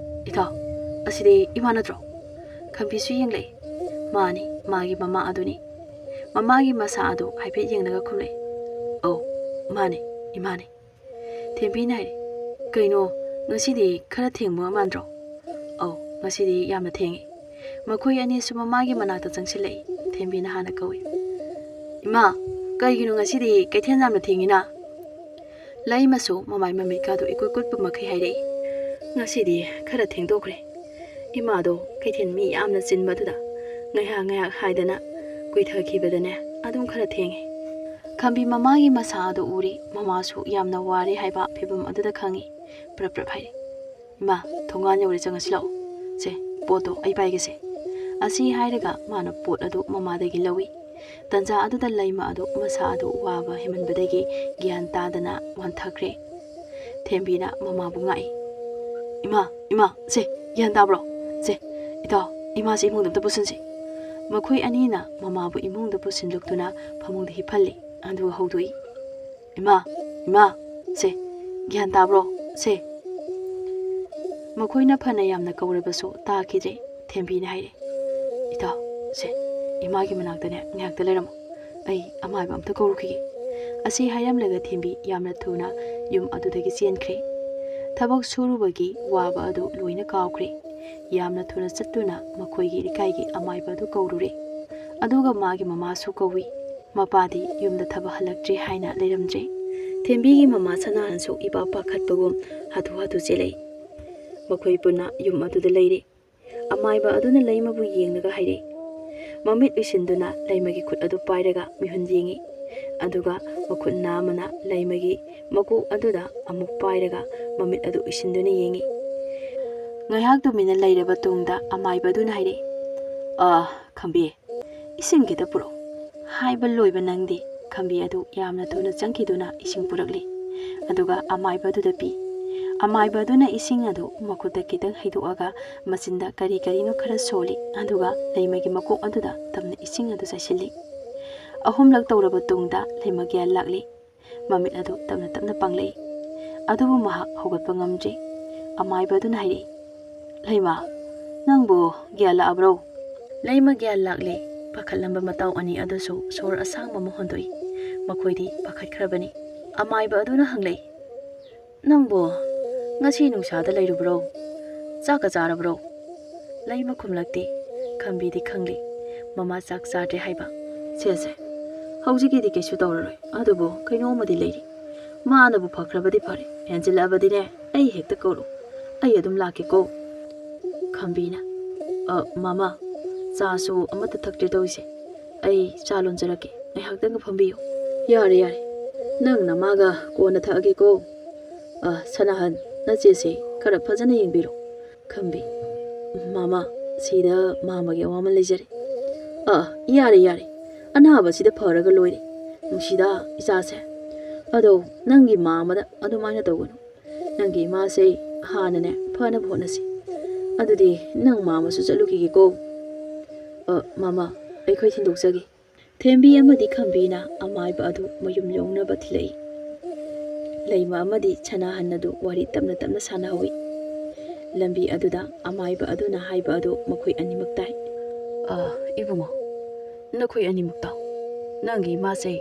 "ꯏꯇꯥꯎ, ꯑꯁꯤꯗꯤ ꯏꯃꯥ ꯅꯠꯇ꯭ꯔꯣ?" ꯈꯝꯕꯤꯁꯨ ꯌꯦꯡꯂꯛꯏ꯫ "ꯃꯥꯅꯤ, ꯃꯥꯒꯤ ꯃꯃꯥ ꯑꯗꯨꯅꯤ꯫" ꯃꯃꯥꯒꯤ ꯃꯁꯥ ꯑꯗꯨ ꯍꯥꯏꯐꯦꯠ ꯌꯦꯡꯂꯒ ꯈꯨꯝꯂꯛꯏ, "ꯑꯧ, ꯃꯥꯅꯤ, ꯏꯃꯥꯅꯤ꯫" ꯊꯦꯝꯕꯤꯅ ꯍꯥꯏꯔꯤ, "ꯀꯩꯅꯣ, ꯉꯁꯤꯗꯤ ꯈꯔ ꯊꯦꯡꯕ ꯃꯥꯟꯗ꯭ꯔꯣ?" "ꯑꯧ, ꯉꯁꯤꯗꯤ ꯌꯥꯝꯅ ꯊꯦꯡꯉꯤ꯫" ꯃꯈꯣꯏ ꯑꯅꯤꯁꯨ ꯃꯃꯥꯒꯤ ꯃꯅꯥꯛꯇ ꯆꯪꯁꯤꯜꯂꯛꯏ꯫ ꯊꯦꯝꯕꯤꯅ ꯍꯥꯟꯅ ꯀꯧꯏ, "ꯏꯃꯥ, ꯀꯩꯒꯤꯅꯣ ꯉꯁꯤꯗꯤ ꯀꯩꯊꯦꯜ ꯌꯥꯝꯅ ꯊꯦꯡꯉꯤꯅ?" ꯂꯩꯃꯁꯨ ꯃꯃꯥꯏ ꯃꯃꯤꯠꯀꯥꯗꯨ ꯏꯀꯨꯠ ꯀꯨꯠꯄ ꯃꯈꯩ ꯍꯥꯏꯔꯛꯏ, "ꯉꯁꯤꯗꯤ ꯈꯔ ꯊꯦꯡꯗꯣꯛꯈ꯭ꯔꯦ꯫ ꯏꯃꯥꯗꯣ ꯀꯩꯊꯦꯜ ꯃꯤ ꯌꯥꯝꯅ ꯆꯤꯟꯕꯗꯨꯗ ꯉꯥꯏꯍꯥꯛ ꯉꯥꯏꯍꯥꯛ ꯍꯥꯏꯗꯅ ꯀꯨꯏꯊꯈꯤꯕꯗꯅꯦ ꯑꯗꯨꯝ ꯈꯔ ꯊꯦꯡꯉꯦ꯫" ꯈꯝꯕꯤ ꯃꯃꯥꯒꯤ ꯃꯁꯥ ꯑꯗꯨ ꯎꯔꯤ꯫ ꯃꯃꯥꯁꯨ ꯌꯥꯝꯅ ꯋꯥꯔꯦ ꯍꯥꯏꯕ ꯐꯤꯕꯝ ꯑꯗꯨꯗ ꯈꯪꯉꯤ꯫ ꯄ꯭ꯔꯞ ꯄ꯭ꯔꯞ ꯍꯥꯏꯔꯤ, "ꯏꯃꯥ, ꯊꯣꯡꯒꯥꯟ ꯌꯧꯔꯦ, ꯆꯪꯉꯁꯤ ꯂꯥꯛꯑꯣ꯫ ꯁꯦ, ꯄꯣꯠꯇꯣ ꯑꯩ ꯄꯥꯏꯒꯦꯁꯦ꯫" ꯑꯁꯤ ꯍꯥꯏꯔꯒ ꯃꯥꯅ ꯄꯣꯠ ꯑꯗꯨ ꯃꯃꯥꯗꯒꯤ ꯂꯧꯏ꯫ ꯇꯟꯖꯥ ꯑꯗꯨꯗ ꯂꯩꯃ ꯑꯗꯨ ꯃꯁꯥ ꯑꯗꯨ ꯋꯥꯕ ꯍꯦꯟꯃꯟꯕꯗꯒꯤ ꯒ꯭ꯌꯥꯟ ꯇꯥꯗꯅ ꯋꯥꯟꯊꯈ꯭ꯔꯦ꯫ ꯊꯦꯝꯕꯤꯅ ꯃꯃꯥꯕꯨ ꯉꯥꯛꯏ꯫ "ꯏꯃꯥ, ꯏꯃꯥ, ꯁꯦ, ꯒ꯭ꯌꯥꯟ ꯇꯥꯕ꯭ꯔꯣ? ꯁꯦ, ꯏꯇꯥꯎ, ꯏꯃꯥꯁꯦ ꯏꯃꯨꯡꯗ ꯑꯝꯇ ꯄꯨꯁꯤꯟꯁꯤ꯫" ꯃꯈꯣꯏ ꯑꯅꯤꯅ ꯃꯃꯥꯕꯨ ꯏꯃꯨꯡꯗ ꯄꯨꯁꯤꯟꯂꯛꯇꯨꯅ ꯐꯃꯨꯡꯗ ꯍꯤꯞꯍꯜꯂꯤ꯫ ꯑꯗꯨꯒ ꯍꯧꯗꯣꯛꯏ, "ꯏꯃꯥ, ꯏꯃꯥ, ꯁꯦ, ꯒ꯭ꯌꯥꯟ ꯇꯥꯕ꯭ꯔꯣ? ꯁꯦ꯫" ꯃꯈꯣꯏꯅ ꯐꯅ ꯌꯥꯝꯅ ꯀꯧꯔꯕꯁꯨ ꯇꯥꯈꯤꯗ꯭ꯔꯦ꯫ ꯊꯦꯝꯕꯤꯅ ꯍꯥꯏꯔꯦ, "ꯏꯇꯥꯎ, ꯁꯦ, ꯏꯃꯥꯒꯤ ꯃꯅꯥꯛꯇꯅꯦ ꯉꯥꯏꯍꯥꯛꯇ ꯂꯩꯔꯝꯃꯣ꯫ ꯑꯩ ꯑꯃꯥꯏꯕ ꯑꯝꯇ ꯀꯧꯔꯨꯈꯤꯒꯦ꯫" ꯑꯁꯤ ꯍꯥꯏꯔꯝꯂꯒ ꯊꯦꯝꯕꯤ ꯌꯥꯝꯅ ꯊꯨꯅ ꯌꯨꯝ ꯑꯗꯨꯗꯒꯤ ꯆꯦꯟꯈ꯭ꯔꯦ꯫ ꯊꯕꯛ ꯁꯨꯔꯨꯕꯒꯤ ꯋꯥꯕ ꯑꯗꯨ ꯂꯣꯏꯅ ꯀꯥꯎꯈ꯭ꯔꯦ꯫ ꯌꯥꯝꯅ ꯊꯨꯅ ꯆꯠꯇꯨꯅ ꯃꯈꯣꯏꯒꯤ ꯂꯩꯀꯥꯏꯒꯤ ꯑꯃꯥꯏꯕ ꯑꯗꯨ ꯀꯧꯔꯨꯔꯦ꯫ ꯑꯗꯨꯒ ꯃꯥꯒꯤ ꯃꯃꯥꯁꯨ ꯀꯧꯏ꯫ ꯃꯄꯥꯗꯤ ꯌꯨꯝꯗ ꯊꯕꯛ ꯍꯜꯂꯛꯇ꯭ꯔꯤ ꯍꯥꯏꯅ ꯂꯩꯔꯝꯗ꯭ꯔꯦ꯫ ꯊꯦꯝꯕꯤꯒꯤ ꯃꯃꯥ ꯁꯅꯥꯍꯟꯁꯨ ꯏꯄꯥ ꯄꯥꯈꯠꯄꯒꯨꯝ ꯍꯥꯊꯨ ꯍꯥꯊꯨ ꯆꯦꯜꯂꯛꯏ꯫ ꯃꯈꯣꯏ ꯄꯨꯟꯅ ꯌꯨꯝ ꯑꯗꯨꯗ ꯂꯩꯔꯦ꯫ ꯑꯃꯥꯏꯕ ꯑꯗꯨꯅ ꯂꯩꯃꯕꯨ ꯌꯦꯡꯂꯒ ꯍꯥꯏꯔꯛꯏ, ꯃꯃꯤꯠ ꯎꯏꯁꯤꯟꯗꯨꯅ ꯂꯩꯃꯒꯤ ꯈꯨꯠ ꯑꯗꯨ ꯄꯥꯏꯔꯒ ꯃꯤꯍꯨꯟ ꯌꯦꯡꯏ꯫ ꯑꯗꯨꯒ ꯃꯈꯨꯠ ꯅꯥꯝꯃꯅ ꯂꯩꯃꯒꯤ ꯃꯀꯣꯛ ꯑꯗꯨꯗ ꯑꯃꯨꯛ ꯄꯥꯏꯔꯒ ꯃꯃꯤꯠ ꯑꯗꯨ ꯎꯏꯁꯤꯟꯗꯨꯅ ꯌꯦꯡꯏ꯫ ꯉꯥꯏꯍꯥꯛ ꯇꯨꯃꯤꯟꯅ ꯂꯩꯔꯕ ꯇꯨꯡꯗ ꯑꯃꯥꯏꯕ ꯑꯗꯨꯅ ꯍꯥꯏꯔꯛꯏ, "ꯑꯥ, ꯈꯝꯕꯤ, ꯏꯁꯤꯡ ꯈꯤꯇ ꯄꯨꯔꯛꯎ꯫" ꯍꯥꯏꯕ ꯂꯣꯏꯕ ꯅꯪꯗꯦ, ꯈꯝꯕꯤ ꯑꯗꯨ ꯌꯥꯝꯅ ꯊꯨꯅ ꯆꯪꯈꯤꯗꯨꯅ ꯏꯁꯤꯡ ꯄꯨꯔꯛꯂꯤ꯫ ꯑꯗꯨꯒ ꯑꯃꯥꯏꯕ ꯑꯗꯨꯗ ꯄꯤ꯫ ꯑꯃꯥꯏꯕ ꯑꯗꯨꯅ ꯏꯁꯤꯡ ꯑꯗꯨ ꯃꯈꯨꯠꯇ ꯈꯤꯇꯪ ꯍꯩꯗꯣꯛꯑꯒ ꯃꯆꯤꯟꯗ ꯀꯔꯤ ꯀꯔꯤꯅꯣ ꯈꯔ ꯁꯣꯜꯂꯤ, ꯑꯗꯨꯒ ꯂꯩꯃꯒꯤ ꯃꯀꯣꯛ ꯑꯗꯨꯗ ꯇꯞꯅ ꯏꯁꯤꯡ ꯑꯗꯨ ꯆꯥꯏꯁꯤꯜꯂꯤ꯫ ꯑꯍꯨꯝꯂꯛ ꯇꯧꯔꯕ ꯇꯨꯡꯗ ꯂꯩꯃ ꯒ꯭ꯌꯥꯟ ꯂꯥꯛꯂꯤ꯫ ꯃꯃꯤꯠ ꯑꯗꯨ ꯇꯞꯅ ꯇꯞꯅ ꯄꯥꯡꯂꯛꯏ꯫ ꯑꯗꯨꯕꯨ ꯃꯍꯥꯛ ꯍꯧꯒꯠꯄ ꯉꯝꯗ꯭ꯔꯤ꯫ ꯑꯃꯥꯏꯕ ꯑꯗꯨꯅ ꯍꯥꯏꯔꯛꯏ, "ꯂꯩꯃ, ꯅꯪꯕꯨ ꯒ꯭ꯌꯥꯟ ꯂꯥꯛꯑꯕ꯭ꯔꯣ?" ꯂꯩꯃ ꯒ꯭ꯌꯥꯟ ꯂꯥꯛꯂꯦ꯫ ꯄꯥꯈꯠꯂꯝꯕ ꯃꯇꯥꯎ ꯑꯅꯤ ꯑꯗꯨꯁꯨ ꯁꯣꯔ ꯑꯁꯥꯡꯕ ꯑꯃ ꯍꯣꯟꯗꯣꯛꯏ꯫ ꯃꯈꯣꯏꯗꯤ ꯄꯥꯈꯠꯈ꯭ꯔꯕꯅꯤ꯫ ꯑꯃꯥꯏꯕ ꯑꯗꯨꯅ ꯍꯪꯂꯛꯏ, "ꯅꯪꯕꯨ ꯉꯁꯤ ꯅꯨꯡꯁꯥꯗ ꯂꯩꯔꯨꯕ꯭ꯔꯣ? ꯆꯥꯛꯀ ꯆꯥꯔꯕ꯭ꯔꯣ?" ꯂꯩꯃ ꯈꯨꯝꯂꯛꯇꯦ꯫ ꯈꯝꯕꯤꯗꯤ ꯈꯪꯂꯤ ꯃꯃꯥ ꯆꯥꯛ ꯆꯥꯗ꯭ꯔꯦ ꯍꯥꯏꯕ꯫ "ꯁꯦ ꯁꯦ, ꯍꯧꯖꯤꯛꯀꯤꯗꯤ ꯀꯩꯁꯨ ꯇꯧꯔꯔꯣꯏ, ꯑꯗꯨꯕꯨ ꯀꯩꯅꯣꯝꯃꯗꯤ ꯂꯩꯔꯤ꯫ ꯃꯥꯅꯕꯨ ꯐꯈ꯭ꯔꯕꯗꯤ ꯐꯔꯦ, ꯍꯦꯟꯖꯤꯜꯂꯛꯑꯕꯗꯤꯅꯦ, ꯑꯩ ꯍꯦꯛꯇ ꯀꯧꯔꯛꯎ, ꯑꯩ ꯑꯗꯨꯝ ꯂꯥꯛꯀꯦꯀꯣ꯫" ꯈꯝꯕꯤꯅ, "ꯑ, ꯃꯃꯥ, ꯆꯥꯁꯨ ꯑꯃꯠꯇ ꯊꯛꯇ꯭ꯔꯦ ꯇꯧꯔꯤꯁꯦ꯫ ꯑꯩ ꯆꯥ ꯂꯣꯟꯖꯔꯛꯀꯦ, ꯉꯥꯏꯍꯥꯛꯇꯪꯒ ꯐꯝꯕꯤꯌꯨ꯫" "ꯌꯥꯔꯦ, ꯌꯥꯔꯦ, ꯅꯪ ꯅꯃꯥꯒ ꯀꯣꯟꯅ ꯊꯛꯑꯒꯦꯀꯣ꯫ ꯑ, ꯁꯅꯥꯍꯟ, ꯅꯆꯦꯁꯦ ꯈꯔ ꯐꯖꯅ ꯌꯦꯡꯕꯤꯔꯣ꯫" ꯈꯝꯕꯤ, "ꯃꯃꯥ, ꯁꯤꯗ ꯃꯥꯃꯒꯤ ꯑꯋꯥꯃꯟ ꯂꯩꯖꯔꯦ꯫" "ꯑ, ꯌꯥꯔꯦ, ꯌꯥꯔꯦ, ꯑꯅꯥꯕꯁꯤꯗ ꯐꯔꯒ ꯂꯣꯏꯔꯦ꯫ ꯅꯨꯡꯁꯤꯗ ꯏꯆꯥꯁꯦ꯫ ꯑꯗꯣ ꯅꯪꯒꯤ ꯃꯥꯃꯗ ꯑꯗꯨꯃꯥꯏꯅ ꯇꯧꯒꯅꯨ꯫ ꯅꯪꯒꯤ ꯏꯃꯥꯁꯦ ꯍꯥꯟꯅꯅꯦ ꯐꯅꯕ ꯍꯣꯠꯅꯁꯤ꯫ ꯑꯗꯨꯗꯤ ꯅꯪ ꯃꯥꯃꯁꯨ ꯆꯠꯂꯨꯈꯤꯒꯦꯀꯣ꯫" "ꯑ, ꯃꯃꯥ, ꯑꯩꯈꯣꯏ ꯊꯤꯟꯗꯣꯛꯆꯒꯦ꯫" ꯊꯦꯝꯕꯤ ꯑꯃꯗꯤ ꯈꯝꯕꯤꯅ ꯑꯃꯥꯏꯕ ꯑꯗꯨ ꯃꯌꯨꯝ ꯌꯧꯅꯕ ꯊꯤꯜꯂꯛꯏ꯫ ꯂꯩꯃ ꯑꯃꯗꯤ ꯁꯅꯥꯍꯟ ꯑꯗꯨ ꯋꯥꯔꯤ ꯇꯞꯅ ꯇꯞꯅ ꯁꯥꯟꯅꯍꯧꯏ꯫ ꯂꯝꯕꯤ ꯑꯗꯨꯗ ꯑꯃꯥꯏꯕ ꯑꯗꯨꯅ ꯍꯥꯏꯕ ꯑꯗꯨ ꯃꯈꯣꯏ ꯑꯅꯤꯃꯛ ꯇꯥꯏ꯫ "ꯑ, ꯏꯕꯨꯡꯉꯣ, ꯅꯈꯣꯏ ꯑꯅꯤꯃꯛ ꯇꯥꯎ꯫ ꯅꯪꯒꯤ ꯏꯃꯥꯁꯦ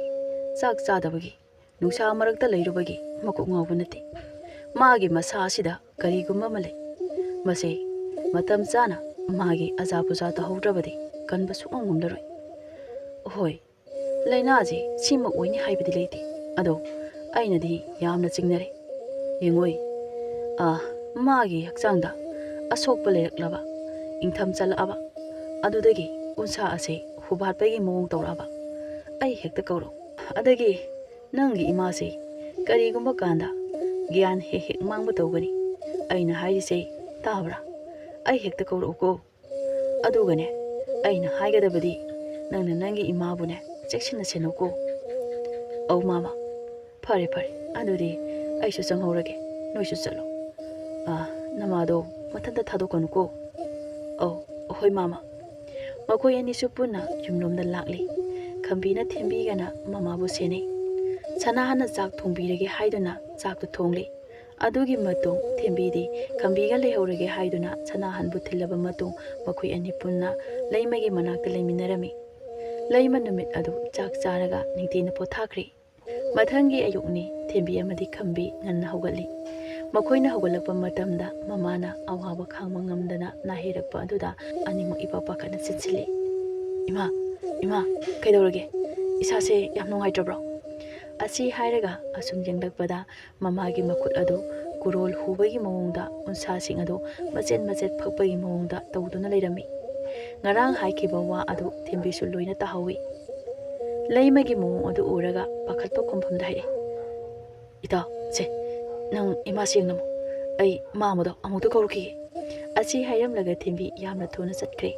ꯆꯥꯛ ꯆꯥꯗꯕꯒꯤ, ꯅꯨꯡꯁꯥ ꯃꯔꯛꯇ ꯂꯩꯔꯨꯕꯒꯤ ꯃꯀꯣꯛ ꯉꯥꯎꯕ ꯅꯠꯇꯦ꯫ ꯃꯥꯒꯤ ꯃꯁꯥ ꯑꯁꯤꯗ ꯀꯔꯤꯒꯨꯝꯕ ꯑꯃ ꯂꯩ꯫ ꯃꯁꯦ ꯃꯇꯝ ꯆꯥꯅ ꯃꯥꯒꯤ ꯑꯖꯥ ꯄꯨꯖꯥ ꯇꯧꯍꯧꯗ꯭ꯔꯕꯗꯤ ꯀꯟꯕ ꯁꯨꯡꯉꯝ ꯉꯝꯂꯔꯣꯏ꯫ ꯍꯣꯏ, ꯂꯥꯏꯅꯥꯁꯦ ꯁꯤꯃꯛ ꯑꯣꯏꯅꯤ ꯍꯥꯏꯕꯗꯤ ꯂꯩꯇꯦ, ꯑꯗꯣ ꯑꯩꯅꯗꯤ ꯌꯥꯝꯅ ꯆꯤꯡꯅꯔꯦ꯫ ꯌꯦꯡꯉꯣꯏ, ꯑ, ꯃꯥꯒꯤ ꯍꯛꯆꯥꯡꯗ ꯑꯁꯣꯛꯄ ꯂꯩꯔꯛꯂꯕ, ꯏꯪꯊꯝ ꯆꯜꯂꯛꯑꯕ, ꯑꯗꯨꯗꯒꯤ ꯎꯟꯁꯥ ꯑꯁꯦ ꯍꯨꯕꯥꯠꯄꯒꯤ ꯃꯑꯣꯡ ꯇꯧꯔꯛꯑꯕ, ꯑꯩ ꯍꯦꯛꯇ ꯀꯧꯔꯛꯎ꯫ ꯑꯗꯒꯤ ꯅꯪꯒꯤ ꯏꯃꯥꯁꯦ ꯀꯔꯤꯒꯨꯝꯕ ꯀꯥꯟꯗ ꯒ꯭ꯌꯥꯟ ꯍꯦꯛ ꯍꯦꯛ ꯃꯥꯡꯕ ꯇꯧꯒꯅꯤ꯫ ꯑꯩꯅ ꯍꯥꯏꯔꯤꯁꯦ ꯇꯥꯕ꯭ꯔꯥ? ꯑꯩ ꯍꯦꯛꯇ ꯀꯧꯔꯛꯎꯀꯣ꯫ ꯑꯗꯨꯒꯅꯦ, ꯑꯩꯅ ꯍꯥꯏꯒꯗꯕꯗꯤ ꯅꯪꯅ ꯅꯪꯒꯤ ꯏꯃꯥꯕꯨꯅꯦ ꯆꯦꯛꯁꯤꯟꯅ ꯁꯦꯟꯅꯧꯀꯣ꯫" "ꯑꯧ ꯃꯥꯃ, ꯐꯔꯦ ꯐꯔꯦ, ꯑꯗꯨꯗꯤ ꯑꯩꯁꯨ ꯆꯪꯍꯧꯔꯒꯦ꯫" ꯅꯣꯏꯁꯨ ꯆꯠꯂꯣ꯫ ꯑꯥ, ꯅꯃꯥꯗꯣ ꯃꯊꯟꯇ ꯊꯥꯗꯣꯛꯀꯅꯨꯀꯣ꯫ ꯑꯧ, ꯍꯣꯏ ꯃꯥꯃ꯫ ꯃꯈꯣꯏ ꯑꯅꯤꯁꯨ ꯄꯨꯟꯅ ꯌꯨꯝꯂꯣꯝꯗ ꯂꯥꯛꯂꯤ꯫ ꯈꯝꯕꯤꯅ ꯊꯦꯝꯕꯤꯒꯅ ꯃꯃꯥꯕꯨ ꯁꯦꯟꯅꯩ꯫ ꯁꯅꯥꯍꯟꯅ ꯆꯥꯛ ꯊꯣꯡꯕꯤꯔꯒꯦ ꯍꯥꯏꯗꯨꯅ ꯆꯥꯛꯇꯨ ꯊꯣꯡꯂꯤ꯫ ꯑꯗꯨꯒꯤ ꯃꯇꯨꯡ ꯊꯦꯝꯕꯤꯗꯤ ꯈꯝꯕꯤꯒ ꯂꯩꯍꯧꯔꯒꯦ ꯍꯥꯏꯗꯨꯅ ꯁꯅꯥꯍꯟꯕꯨ ꯊꯤꯜꯂꯕ ꯃꯇꯨꯡ ꯃꯈꯣꯏ ꯑꯅꯤ ꯄꯨꯟꯅ ꯂꯩꯃꯒꯤ ꯃꯅꯥꯛꯇ ꯂꯩꯃꯤꯟꯅꯔꯝꯃꯤ꯫ ꯂꯩꯃ ꯅꯨꯃꯤꯠ ꯑꯗꯨ ꯆꯥꯛ ꯆꯥꯔꯒ ꯅꯤꯡꯊꯤꯅ ꯄꯣꯊꯥꯈ꯭ꯔꯤ꯫ ꯃꯊꯪꯒꯤ ꯑꯌꯨꯛꯅꯤ꯫ ꯊꯦꯝꯕꯤ ꯑꯃꯗꯤ ꯈꯝꯕꯤ ꯉꯟꯅ ꯍꯧꯒꯠꯂꯤ꯫ ꯃꯈꯣꯏꯅ ꯍꯧꯒꯠꯂꯛꯄ ꯃꯇꯝꯗ ꯃꯃꯥꯅ ꯑꯋꯥꯕ ꯈꯥꯡꯕ ꯉꯝꯗꯅ ꯅꯥꯍꯩꯔꯛꯄ ꯑꯗꯨꯗ ꯑꯅꯤꯃꯛ ꯏꯄꯥ ꯄꯥꯈꯠꯅ ꯆꯦꯟꯁꯤꯜꯂꯤ꯫ "ꯏꯃꯥ, ꯏꯃꯥ, ꯀꯩꯗꯧꯔꯒꯦ? ꯏꯁꯥꯁꯦ ꯌꯥꯝ ꯅꯨꯡꯉꯥꯏꯇ꯭ꯔꯕ꯭ꯔꯣ?" ꯑꯁꯤ ꯍꯥꯏꯔꯒ ꯑꯁꯨꯝ ꯌꯦꯡꯂꯛꯄꯗ ꯃꯃꯥꯒꯤ ꯃꯈꯨꯠ ꯑꯗꯨ ꯀꯨꯔꯣꯜ ꯍꯨꯕꯒꯤ ꯃꯑꯣꯡꯗ ꯎꯟꯁꯥꯁꯤꯡ ꯑꯗꯨ ꯃꯆꯦꯠ ꯃꯆꯦꯠ ꯐꯛꯄꯒꯤ ꯃꯑꯣꯡꯗ ꯇꯧꯗꯨꯅ ꯂꯩꯔꯝꯃꯤ꯫ ꯉꯔꯥꯡ ꯍꯥꯏꯈꯤꯕ ꯋꯥ ꯑꯗꯨ ꯊꯦꯝꯕꯤꯁꯨ ꯂꯣꯏꯅ ꯇꯥꯍꯧꯏ꯫ ꯂꯩꯃꯒꯤ ꯃꯑꯣꯡ ꯑꯗꯨ ꯎꯔꯒ ꯄꯥꯈꯠꯄ ꯈꯣꯝꯐꯝꯗ ꯍꯥꯏꯔꯛꯏ, "ꯏꯇꯥꯎ, ꯁꯦ, ꯅꯪ ꯏꯃꯥꯁꯤ ꯌꯦꯡꯂꯝꯃꯨ꯫ ꯑꯩ ꯃꯥꯃꯗꯣ ꯑꯃꯨꯛꯇ ꯀꯧꯔꯛꯈꯤꯒꯦ꯫" ꯑꯁꯤ ꯍꯥꯏꯔꯝꯂꯒ ꯊꯦꯝꯕꯤ ꯌꯥꯝꯅ ꯊꯨꯅ ꯆꯠꯈ꯭ꯔꯦ꯫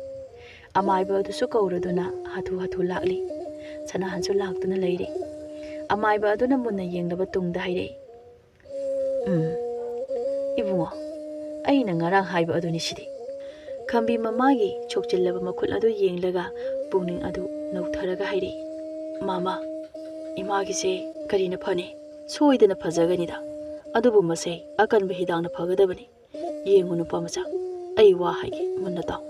ꯑꯃꯥꯏꯕ ꯑꯗꯨꯁꯨ ꯀꯧꯔꯗꯨꯅ ꯍꯥꯊꯨ ꯍꯥꯊꯨ ꯂꯥꯛꯂꯤ꯫ ꯁꯅꯥꯍꯟꯁꯨ ꯂꯥꯛꯇꯨꯅ ꯂꯩꯔꯦ꯫ ꯑꯃꯥꯏꯕ ꯑꯗꯨꯅ ꯃꯨꯟꯅ ꯌꯦꯡꯂꯕ ꯇꯨꯡꯗ ꯍꯥꯏꯔꯛꯏ, "ꯎꯝ, ꯏꯕꯨꯡꯉꯣ, ꯑꯩꯅ ꯉꯔꯥꯡ ꯍꯥꯏꯕ ꯑꯗꯨꯅꯤ ꯁꯤꯗꯤ꯫" ꯈꯝꯕꯤ ꯃꯃꯥꯒꯤ ꯁꯣꯛꯆꯤꯜꯂꯕ ꯃꯈꯨꯠ ꯑꯗꯨ ꯌꯦꯡꯂꯒ ꯄꯨꯛꯅꯤꯡ ꯑꯗꯨ ꯅꯧꯊꯔꯒ ꯍꯥꯏꯔꯛꯏ, "ꯃꯃꯥ, ꯏꯃꯥꯒꯤꯁꯦ ꯀꯔꯤꯅ ꯐꯅꯤ? ꯁꯣꯏꯗꯅ ꯐꯖꯒꯅꯤꯗ꯫ ꯑꯗꯨꯕꯨ ꯃꯁꯦ ꯑꯀꯟꯕ ꯍꯤꯗꯥꯛꯅ ꯐꯒꯗꯕꯅꯤ꯫ ꯌꯦꯡꯉꯨ ꯅꯨꯄꯥ ꯃꯆꯥ, ꯑꯩ ꯋꯥ ꯍꯥꯏꯒꯦ ꯃꯨꯟꯅ ꯇꯥꯎ꯫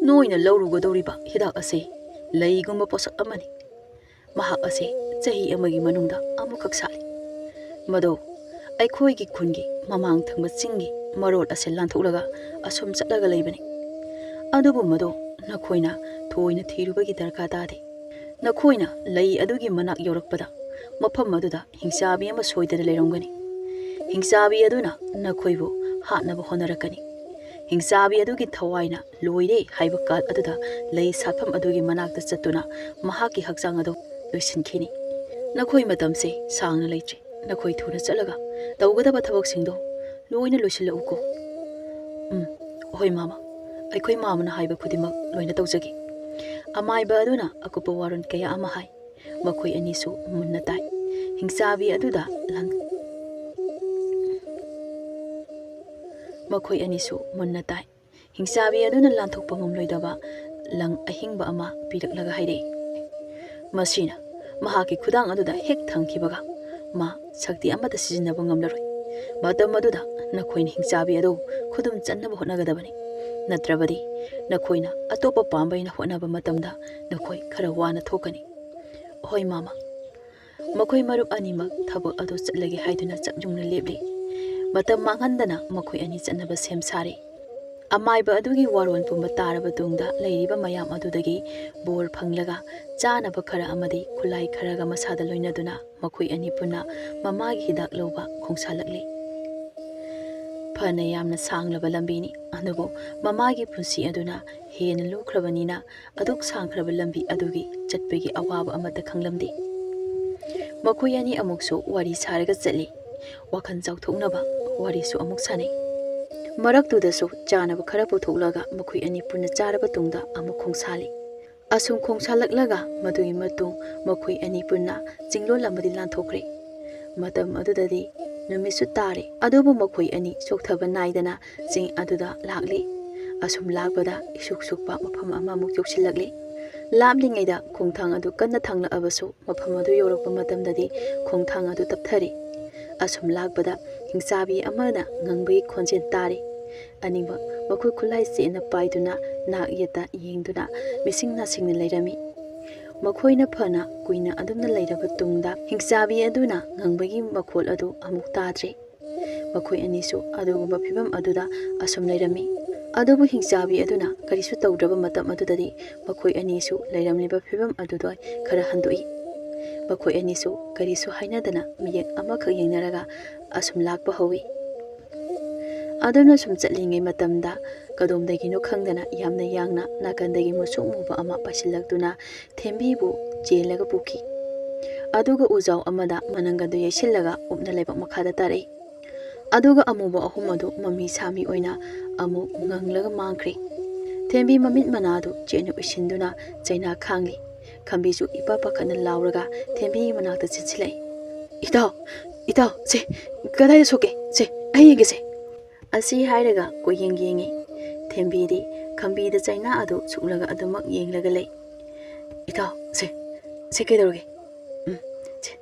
ꯅꯣꯏꯅ ꯂꯧꯔꯨꯒꯗꯧꯔꯤꯕ ꯍꯤꯗꯥꯛ ꯑꯁꯤ ꯂꯩꯒꯨꯝꯕ ꯄꯣꯠꯁꯛ ꯑꯃꯅꯤ꯫ ꯃꯍꯥꯛ ꯑꯁꯤ ꯆꯍꯤ ꯑꯃꯒꯤ ꯃꯅꯨꯡꯗ ꯑꯃꯨꯛꯈꯛ ꯁꯥꯠꯂꯤ꯫ ꯃꯗꯨ ꯑꯩꯈꯣꯏꯒꯤ ꯈꯨꯟꯒꯤ ꯃꯃꯥꯡ ꯊꯪꯕ ꯆꯤꯡꯒꯤ ꯃꯔꯣꯜ ꯑꯁꯤ ꯂꯥꯟꯊꯣꯛꯂꯒ ꯑꯁꯨꯝ ꯆꯠꯂꯒ ꯂꯩꯕꯅꯤ꯫ ꯑꯗꯨꯕꯨ ꯃꯗꯨ ꯅꯈꯣꯏꯅ ꯊꯣꯏꯅ ꯊꯤꯔꯨꯕꯒꯤ ꯗꯔꯀꯥꯔ ꯇꯥꯗꯦ꯫ ꯅꯈꯣꯏꯅ ꯂꯩ ꯑꯗꯨꯒꯤ ꯃꯅꯥꯛ ꯌꯧꯔꯛꯄꯗ ꯃꯐꯝ ꯑꯗꯨꯗ ꯍꯤꯡꯆꯥꯕꯤ ꯑꯃ ꯁꯣꯏꯗꯅ ꯂꯩꯔꯝꯒꯅꯤ꯫ ꯍꯤꯡꯆꯥꯕꯤ ꯑꯗꯨꯅ ꯅꯈꯣꯏꯕꯨ ꯍꯥꯠꯅꯕ ꯍꯣꯠꯅꯔꯛꯀꯅꯤ꯫ ꯍꯤꯡꯆꯥꯕꯤ ꯑꯗꯨꯒꯤ ꯊꯋꯥꯏꯅ ꯂꯣꯏꯔꯦ ꯍꯥꯏꯕ ꯀꯥꯟ ꯑꯗꯨꯗ ꯂꯩ ꯁꯥꯠꯐꯝ ꯑꯗꯨꯒꯤ ꯃꯅꯥꯛꯇ ꯆꯠꯇꯨꯅ ꯃꯍꯥꯛꯀꯤ ꯍꯛꯆꯥꯡ ꯑꯗꯨ ꯂꯣꯏꯁꯤꯟꯈꯤꯅꯤ꯫ ꯅꯈꯣꯏ ꯃꯇꯝꯁꯦ ꯁꯥꯡꯅ ꯂꯩꯇ꯭ꯔꯦ꯫ ꯅꯈꯣꯏ ꯊꯨꯅ ꯆꯠꯂꯒ ꯇꯧꯒꯗꯕ ꯊꯕꯛꯁꯤꯡꯗꯣ ꯂꯣꯏꯅ ꯂꯣꯏꯁꯤꯜꯂꯛꯎꯀꯣ꯫" "ꯎꯝ, ꯍꯣꯏ ꯃꯥꯃ, ꯑꯩꯈꯣꯏ ꯃꯥꯃꯅ ꯍꯥꯏꯕ ꯈꯨꯗꯤꯡꯃꯛ ꯂꯣꯏꯅ ꯇꯧꯖꯒꯦ꯫" ꯑꯃꯥꯏꯕ ꯑꯗꯨꯅ ꯑꯀꯨꯞꯄ ꯋꯥꯔꯣꯜ ꯀꯌꯥ ꯑꯃ ꯍꯥꯏ꯫ ꯃꯈꯣꯏ ꯑꯅꯤꯁꯨ ꯃꯨꯟꯅ ꯇꯥꯏ꯫ ꯍꯤꯡꯆꯥꯕꯤ ꯑꯗꯨꯗ ꯂꯥꯟ-, ꯃꯈꯣꯏ ꯑꯅꯤꯁꯨ ꯃꯨꯟꯅ ꯇꯥꯏ꯫ ꯍꯤꯡꯆꯥꯕꯤ ꯑꯗꯨꯅ ꯂꯥꯟꯊꯣꯛꯄ ꯉꯝꯂꯣꯏꯗꯕ ꯂꯪ ꯑꯍꯤꯡꯕ ꯑꯃ ꯄꯤꯔꯛꯂꯒ ꯍꯥꯏꯔꯛꯏ꯫ ꯃꯁꯤꯅ ꯃꯍꯥꯛꯀꯤ ꯈꯨꯗꯥꯡ ꯑꯗꯨꯗ ꯍꯦꯛ ꯊꯝꯈꯤꯕꯒ ꯃꯥ ꯁꯛꯇꯤ ꯑꯃꯠꯇ ꯁꯤꯖꯤꯟꯅꯕ ꯉꯝꯂꯔꯣꯏ꯫ ꯃꯇꯝ ꯑꯗꯨꯗ ꯅꯈꯣꯏꯅ ꯍꯤꯡꯆꯥꯕꯤ ꯑꯗꯨ ꯈꯨꯗꯨꯝ ꯆꯟꯅꯕ ꯍꯣꯠꯅꯒꯗꯕꯅꯤ, ꯅꯠꯇ꯭ꯔꯕꯗꯤ ꯅꯈꯣꯏꯅ ꯑꯇꯣꯞꯄ ꯄꯥꯝꯕꯩꯅ ꯍꯣꯠꯅꯕ ꯃꯇꯝꯗ ꯅꯈꯣꯏ ꯈꯔ ꯋꯥꯅ ꯊꯣꯛꯀꯅꯤ꯫ ꯍꯣꯏ ꯃꯥꯃ꯫ ꯃꯈꯣꯏ ꯃꯔꯨꯞ ꯑꯅꯤꯃꯛ ꯊꯕꯛ ꯑꯗꯨ ꯆꯠꯂꯒꯦ ꯍꯥꯏꯗꯨꯅ ꯆꯞ ꯌꯨꯡꯅ ꯂꯦꯞꯂꯤ꯫ ꯃꯇꯝ ꯃꯥꯡꯍꯟꯗꯅ ꯃꯈꯣꯏ ꯑꯅꯤ ꯆꯠꯅꯕ ꯁꯦꯝ ꯁꯥꯔꯤ꯫ ꯑꯃꯥꯏꯕ ꯑꯗꯨꯒꯤ ꯋꯥꯔꯣꯜ ꯄꯨꯝꯕ ꯇꯥꯔꯕ ꯇꯨꯡꯗ ꯂꯩꯔꯤꯕ ꯃꯌꯥꯝ ꯑꯗꯨꯗꯒꯤ ꯕꯣꯔ ꯐꯪꯂꯒ ꯆꯥꯅꯕ ꯈꯔ ꯑꯃꯗꯤ ꯈꯨꯠꯂꯥꯏ ꯈꯔꯒ ꯃꯁꯥꯗ ꯂꯣꯏꯅꯗꯨꯅ ꯃꯈꯣꯏ ꯑꯅꯤ ꯄꯨꯟꯅ ꯃꯃꯥꯒꯤ ꯍꯤꯗꯥꯛ ꯂꯧꯕ ꯈꯣꯡꯁꯥꯜꯂꯛꯂꯤ꯫ ꯐꯅ ꯌꯥꯝꯅ ꯁꯥꯡꯂꯕ ꯂꯝꯕꯤꯅꯤ, ꯑꯗꯨꯕꯨ ꯃꯃꯥꯒꯤ ꯄꯨꯟꯁꯤ ꯑꯗꯨꯅ ꯍꯦꯟꯅ ꯂꯨꯈ꯭ꯔꯕꯅꯤꯅ ꯑꯗꯨꯛ ꯁꯥꯡꯈ꯭ꯔꯕ ꯂꯝꯕꯤ ꯑꯗꯨꯒꯤ ꯆꯠꯄꯒꯤ ꯑꯋꯥꯕ ꯑꯃꯠꯇ ꯈꯪꯂꯝꯗꯦ꯫ ꯃꯈꯣꯏ ꯑꯅꯤ ꯑꯃꯨꯛꯁꯨ ꯋꯥꯔꯤ ꯁꯥꯔꯒ ꯆꯠꯂꯤ꯫ ꯋꯥꯈꯜ ꯆꯥꯎꯊꯣꯛꯅꯕ ꯋꯥꯔꯤꯁꯨ ꯑꯃꯨꯛ ꯁꯥꯟꯅꯩ꯫ ꯃꯔꯛꯇꯨꯗꯁꯨ ꯆꯥꯅꯕ ꯈꯔ ꯄꯨꯊꯣꯛꯂꯒ ꯃꯈꯣꯏ ꯑꯅꯤ ꯄꯨꯟꯅ ꯆꯥꯔꯕ ꯇꯨꯡꯗ ꯑꯃꯨꯛ ꯈꯣꯡꯁꯥꯜꯂꯤ꯫ ꯑꯁꯨꯝ ꯈꯣꯡꯁꯥꯜꯂꯛꯂꯒ ꯃꯗꯨꯒꯤ ꯃꯇꯨꯡ ꯃꯈꯣꯏ ꯑꯅꯤ ꯄꯨꯟꯅ ꯆꯤꯡꯂꯣꯜ ꯑꯃꯗꯤ ꯂꯥꯟꯊꯣꯛꯈ꯭ꯔꯦ꯫ ꯃꯇꯝ ꯑꯗꯨꯗꯗꯤ ꯅꯨꯃꯤꯠꯁꯨ ꯇꯥꯔꯦ, ꯑꯗꯨꯕꯨ ꯃꯈꯣꯏ ꯑꯅꯤ ꯆꯣꯛꯊꯕ ꯅꯥꯏꯗꯅ ꯆꯤꯡ ꯑꯗꯨꯗ ꯂꯥꯛꯂꯤ꯫ ꯑꯁꯨꯝ ꯂꯥꯛꯄꯗ ꯏꯁꯨꯛ ꯁꯨꯛꯄ ꯃꯐꯝ ꯑꯃꯃꯨꯛ ꯌꯧꯁꯤꯜꯂꯛꯂꯤ꯫ ꯂꯥꯞꯂꯤꯉꯩꯗ ꯈꯣꯡꯊꯥꯡ ꯑꯗꯨ ꯀꯟꯅ ꯊꯥꯡꯂꯛꯑꯕꯁꯨ ꯃꯐꯝ ꯑꯗꯨ ꯌꯧꯔꯛꯄ ꯃꯇꯝꯗꯗꯤ ꯈꯣꯡꯊꯥꯡ ꯑꯗꯨ ꯇꯞꯊꯔꯤ꯫ ꯑꯁꯨꯝ ꯂꯥꯛꯄꯗ ꯍꯤꯡꯆꯥꯕꯤ ꯑꯃꯅ ꯉꯪꯕꯒꯤ ꯈꯣꯟꯖꯦꯜ ꯇꯥꯔꯤ꯫ ꯑꯅꯤꯃꯛ ꯃꯈꯣꯏ ꯈꯨꯠꯂꯥꯏ ꯆꯦꯠꯅ ꯄꯥꯏꯗꯨꯅ ꯅꯥꯛ ꯌꯦꯠꯇ ꯌꯦꯡꯗꯨꯅ ꯃꯤꯁꯤꯡ ꯅꯥꯁꯤꯡꯅ ꯂꯩꯔꯝꯃꯤ꯫ ꯃꯈꯣꯏꯅ ꯐꯅ ꯀꯨꯏꯅ ꯑꯗꯨꯝꯅ ꯂꯩꯔꯕ ꯇꯨꯡꯗ ꯍꯤꯡꯆꯥꯕꯤ ꯑꯗꯨꯅ ꯉꯪꯕꯒꯤ ꯃꯈꯣꯜ ꯑꯗꯨ ꯑꯃꯨꯛ ꯇꯥꯗ꯭ꯔꯦ꯫ ꯃꯈꯣꯏ ꯑꯅꯤꯁꯨ ꯑꯗꯨꯒꯨꯝꯕ ꯐꯤꯕꯝ ꯑꯗꯨꯗ ꯑꯁꯨꯝ ꯂꯩꯔꯝꯃꯤ꯫ ꯑꯗꯨꯕꯨ ꯍꯤꯡꯆꯥꯕꯤ ꯑꯗꯨꯅ ꯀꯔꯤꯁꯨ ꯇꯧꯗ꯭ꯔꯕ ꯃꯇꯝ ꯑꯗꯨꯗꯗꯤ ꯃꯈꯣꯏ ꯑꯅꯤꯁꯨ ꯂꯩꯔꯝꯂꯤꯕ ꯐꯤꯕꯝ ꯑꯗꯨꯗ ꯈꯔ ꯍꯟꯗꯣꯛꯏ꯫ ꯃꯈꯣꯏ ꯑꯅꯤꯁꯨ ꯀꯔꯤꯁꯨ ꯍꯥꯏꯅꯗꯅ ꯃꯤꯌꯦꯛ ꯑꯃꯈꯛ ꯌꯦꯡꯅꯔꯒ ꯑꯁꯨꯝ ꯂꯥꯛꯄ ꯍꯧꯏ꯫ ꯑꯗꯨꯝꯅ ꯁꯨꯝ ꯆꯠꯂꯤꯉꯩ ꯃꯇꯝꯗ ꯀꯗꯣꯝꯗꯒꯤꯅꯣ ꯈꯪꯗꯅ ꯌꯥꯝꯅ ꯌꯥꯡꯅ ꯅꯥꯀꯟꯗꯒꯤ ꯃꯨꯁꯨꯛ ꯃꯨꯕ ꯑꯃ ꯄꯥꯏꯁꯤꯜꯂꯛꯇꯨꯅ ꯊꯦꯝꯕꯤꯕꯨ ꯆꯦꯜꯂꯒ ꯄꯨꯈꯤ꯫ ꯑꯗꯨꯒ ꯎꯖꯥꯎ ꯑꯃꯗ ꯃꯅꯪꯒꯟꯗꯨ ꯌꯩꯁꯤꯜꯂꯒ ꯎꯞꯅ ꯂꯩꯕꯥꯛ ꯃꯈꯥꯗ ꯇꯥꯔꯛꯏ꯫ ꯑꯗꯨꯒ ꯑꯃꯨꯕ ꯑꯍꯨꯝ ꯑꯗꯨ ꯃꯃꯤ ꯁꯥꯃꯤ ꯑꯣꯏꯅ ꯑꯃꯨꯛ ꯉꯪꯂꯒ ꯃꯥꯡꯈ꯭ꯔꯦ꯫ ꯊꯦꯝꯕꯤ ꯃꯃꯤꯠ ꯃꯅꯥꯗꯨ ꯆꯦꯠꯅ ꯎꯏꯁꯤꯟꯗꯨꯅ ꯆꯩꯅꯥ ꯈꯥꯡꯂꯤ꯫ ꯈꯝꯕꯤꯁꯨ ꯏꯄꯥ ꯄꯥꯈꯠꯅ ꯂꯥꯎꯔꯒ ꯊꯦꯝꯕꯤꯒꯤ ꯃꯅꯥꯛꯇ ꯆꯦꯟꯁꯤꯜꯂꯛꯏ꯫ "ꯏꯇꯥꯎ, ꯏꯇꯥꯎ, ꯁꯦ, ꯀꯗꯥꯏꯗ ꯁꯣꯛꯀꯦ? ꯁꯦ, ꯑꯩ ꯌꯦꯡꯒꯦꯁꯦ"꯫ ꯑꯁꯤ ꯍꯥꯏꯔꯒ ꯀꯣꯏꯌꯦꯡ ꯌꯦꯡꯉꯤ꯫ ꯊꯦꯝꯕꯤꯗꯤ ꯈꯝꯕꯤꯗ ꯆꯩꯅꯥ ꯑꯗꯨ ꯁꯨꯛꯂꯒ ꯑꯗꯨꯃꯛ ꯌꯦꯡꯂꯒ ꯂꯩ꯫ "ꯏꯇꯥꯎ, ꯁꯦ, ꯁꯦ ꯀꯩꯗꯧꯔꯒꯦ? ꯎꯝ, ꯁꯦ,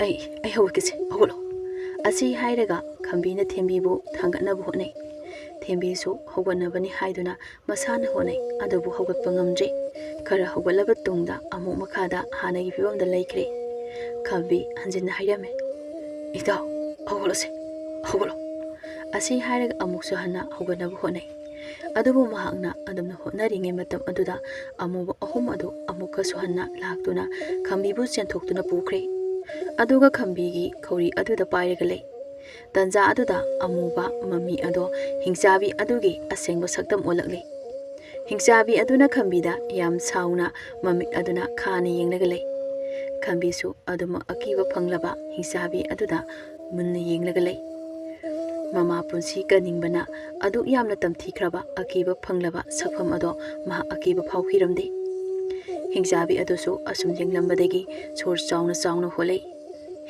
ꯑꯩ, ꯑꯩ ꯍꯧꯒꯠꯀꯦꯁꯦ, ꯍꯧꯒꯠꯂꯣ꯫" ꯑꯁꯤ ꯍꯥꯏꯔꯒ ꯈꯝꯕꯤꯅ ꯊꯦꯝꯕꯤꯕꯨ ꯊꯥꯡꯒꯠꯅꯕ ꯍꯣꯠꯅꯩ꯫ ꯊꯦꯝꯕꯤꯁꯨ ꯍꯧꯒꯠꯅꯕꯅꯤ ꯍꯥꯏꯗꯨꯅ ꯃꯁꯥꯅ ꯍꯣꯠꯅꯩ, ꯑꯗꯨꯕꯨ ꯍꯧꯒꯠꯄ ꯉꯝꯗ꯭ꯔꯦ꯫ ꯈꯔ ꯍꯧꯒꯠꯂꯕ ꯇꯨꯡꯗ ꯑꯃꯨꯛ ꯃꯈꯥꯗ ꯍꯥꯟꯅꯒꯤ ꯐꯤꯕꯝꯗ ꯂꯩꯈ꯭ꯔꯦ꯫ ꯈꯝꯕꯤ ꯍꯟꯖꯤꯟꯅ ꯍꯥꯏꯔꯝꯃꯤ, "ꯏꯇꯥꯎ, ꯍꯧꯒꯠꯂꯣꯁꯦ, ꯍꯧꯒꯠꯂꯣ꯫" ꯑꯁꯤ ꯍꯥꯏꯔꯒ ꯑꯃꯨꯛꯁꯨ ꯍꯟꯅ ꯍꯧꯒꯠꯅꯕ ꯍꯣꯠꯅꯩ꯫ ꯑꯗꯨꯕꯨ ꯃꯍꯥꯛꯅ ꯑꯗꯨꯝꯅ ꯍꯣꯠꯅꯔꯤꯉꯩ ꯃꯇꯝ ꯑꯗꯨꯗ ꯑꯃꯨꯕ ꯑꯍꯨꯝ ꯑꯗꯨ ꯑꯃꯨꯛꯀꯁꯨ ꯍꯟꯅ ꯂꯥꯛꯇꯨꯅ ꯈꯝꯕꯤꯕꯨ ꯆꯦꯟꯊꯣꯛꯇꯨꯅ ꯄꯨꯈ꯭ꯔꯦ꯫ ꯑꯗꯨꯒ ꯈꯝꯕꯤꯒꯤ ꯈꯧꯔꯤ ꯑꯗꯨꯗ ꯄꯥꯏꯔꯒ ꯂꯩ꯫ ꯇꯟꯖꯥ ꯑꯗꯨꯗ ꯑꯃꯨꯕ ꯃꯃꯤ ꯑꯗꯣ ꯍꯤꯡꯆꯥꯕꯤ ꯑꯗꯨꯒꯤ ꯑꯁꯦꯡꯕ ꯁꯛꯇꯝ ꯑꯣꯜꯂꯛꯂꯤ꯫ ꯍꯤꯡꯆꯥꯕꯤ ꯑꯗꯨꯅ ꯈꯝꯕꯤꯗ ꯌꯥꯝ ꯁꯥꯎꯅ ꯃꯃꯤꯠ ꯑꯗꯨꯅ ꯈꯥꯅ ꯌꯦꯡꯂꯒ ꯂꯩ꯫ ꯈꯝꯕꯤꯁꯨ ꯑꯗꯨꯃꯛ ꯑꯀꯤꯕ ꯐꯪꯂꯕ ꯍꯤꯡꯆꯥꯕꯤ ꯑꯗꯨꯗ ꯃꯨꯟꯅ ꯌꯦꯡꯂꯒ ꯂꯩ꯫ ꯃꯃꯥ ꯄꯨꯟꯁꯤ ꯀꯟꯅꯤꯡꯕꯅ ꯑꯗꯨꯛ ꯌꯥꯝꯅ ꯇꯝꯊꯤꯈ꯭ꯔꯕ ꯑꯀꯤꯕ ꯐꯪꯂꯕ ꯁꯛꯐꯝ ꯑꯗꯣ ꯃꯍꯥꯛ ꯑꯀꯤꯕ ꯐꯥꯎꯈꯤꯔꯝꯗꯦ꯫ ꯍꯤꯡꯆꯥꯕꯤ ꯑꯗꯨꯁꯨ ꯑꯁꯨꯝ ꯌꯦꯡꯂꯝꯕꯗꯒꯤ ꯁꯣꯔ ꯆꯥꯎꯅ ꯆꯥꯎꯅ ꯍꯣꯜꯂꯛꯏ꯫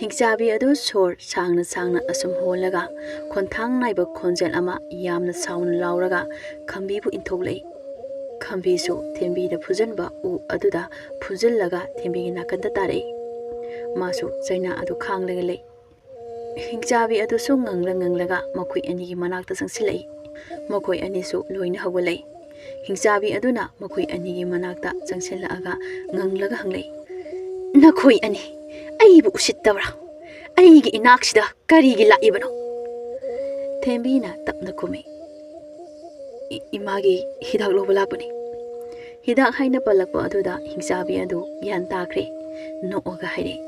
ꯍꯤꯡꯆꯥꯕꯤ ꯑꯗꯨ ꯁꯣꯔ ꯁꯥꯡꯅ ꯁꯥꯡꯅ ꯑꯁꯨꯝ ꯍꯣꯜꯂꯒ ꯈꯣꯟꯊꯥꯡ ꯅꯥꯏꯕ ꯈꯣꯟꯖꯦꯜ ꯑꯃ ꯌꯥꯝꯅ ꯁꯥꯎꯅ ꯂꯥꯎꯔꯒ ꯈꯝꯕꯤꯕꯨ ꯏꯟꯊꯣꯛꯂꯛꯏ꯫ ꯈꯝꯕꯤꯁꯨ ꯊꯦꯝꯕꯤꯗ ꯐꯨꯖꯟꯕ ꯎ ꯑꯗꯨꯗ ꯐꯨꯖꯤꯜꯂꯒ ꯊꯦꯝꯕꯤꯒꯤ ꯅꯥꯀꯟꯗ ꯇꯥꯔꯛꯏ꯫ ꯃꯥꯁꯨ ꯆꯩꯅꯥ ꯑꯗꯨ ꯈꯥꯡꯂꯒ ꯂꯩ꯫ ꯍꯤꯡꯆꯥꯕꯤ ꯑꯗꯨꯁꯨ ꯉꯪꯂ ꯉꯪꯂꯒ ꯃꯈꯣꯏ ꯑꯅꯤꯒꯤ ꯃꯅꯥꯛꯇ ꯆꯪꯁꯤꯜꯂꯛꯏ꯫ ꯃꯈꯣꯏ ꯑꯅꯤꯁꯨ ꯂꯣꯏꯅ ꯍꯧꯒꯠꯂꯛꯏ꯫ ꯍꯤꯡꯆꯥꯕꯤ ꯑꯗꯨꯅ ꯃꯈꯣꯏ ꯑꯅꯤꯒꯤ ꯃꯅꯥꯛꯇ ꯆꯪꯁꯤꯜꯂꯛꯑꯒ ꯉꯪꯂꯒ ꯍꯪꯂꯛꯏ, "ꯅꯈꯣꯏ ꯑꯅꯤ ꯑꯩꯕꯨ ꯎꯁꯤꯠꯇꯕ꯭ꯔꯥ? ꯑꯩꯒꯤ ꯏꯅꯥꯛꯁꯤꯗ ꯀꯔꯤꯒꯤ ꯂꯥꯛꯏꯕꯅꯣ?" ꯊꯦꯝꯕꯤꯅ ꯇꯞꯅ ꯈꯨꯝꯃꯤ, "ꯏ-, ꯏꯃꯥꯒꯤ ꯍꯤꯗꯥꯛ ꯂꯧꯕ ꯂꯥꯛꯄꯅꯤ꯫" ꯍꯤꯗꯥꯛ ꯍꯥꯏꯅ ꯄꯜꯂꯛꯄ ꯑꯗꯨꯗ ꯍꯤꯡꯆꯥꯕꯤ ꯑꯗꯨ ꯒ꯭ꯌꯥꯟ ꯇꯥꯈ꯭ꯔꯦ꯫ ꯅꯣꯛꯑꯒ ꯍꯥꯏꯔꯛꯏ,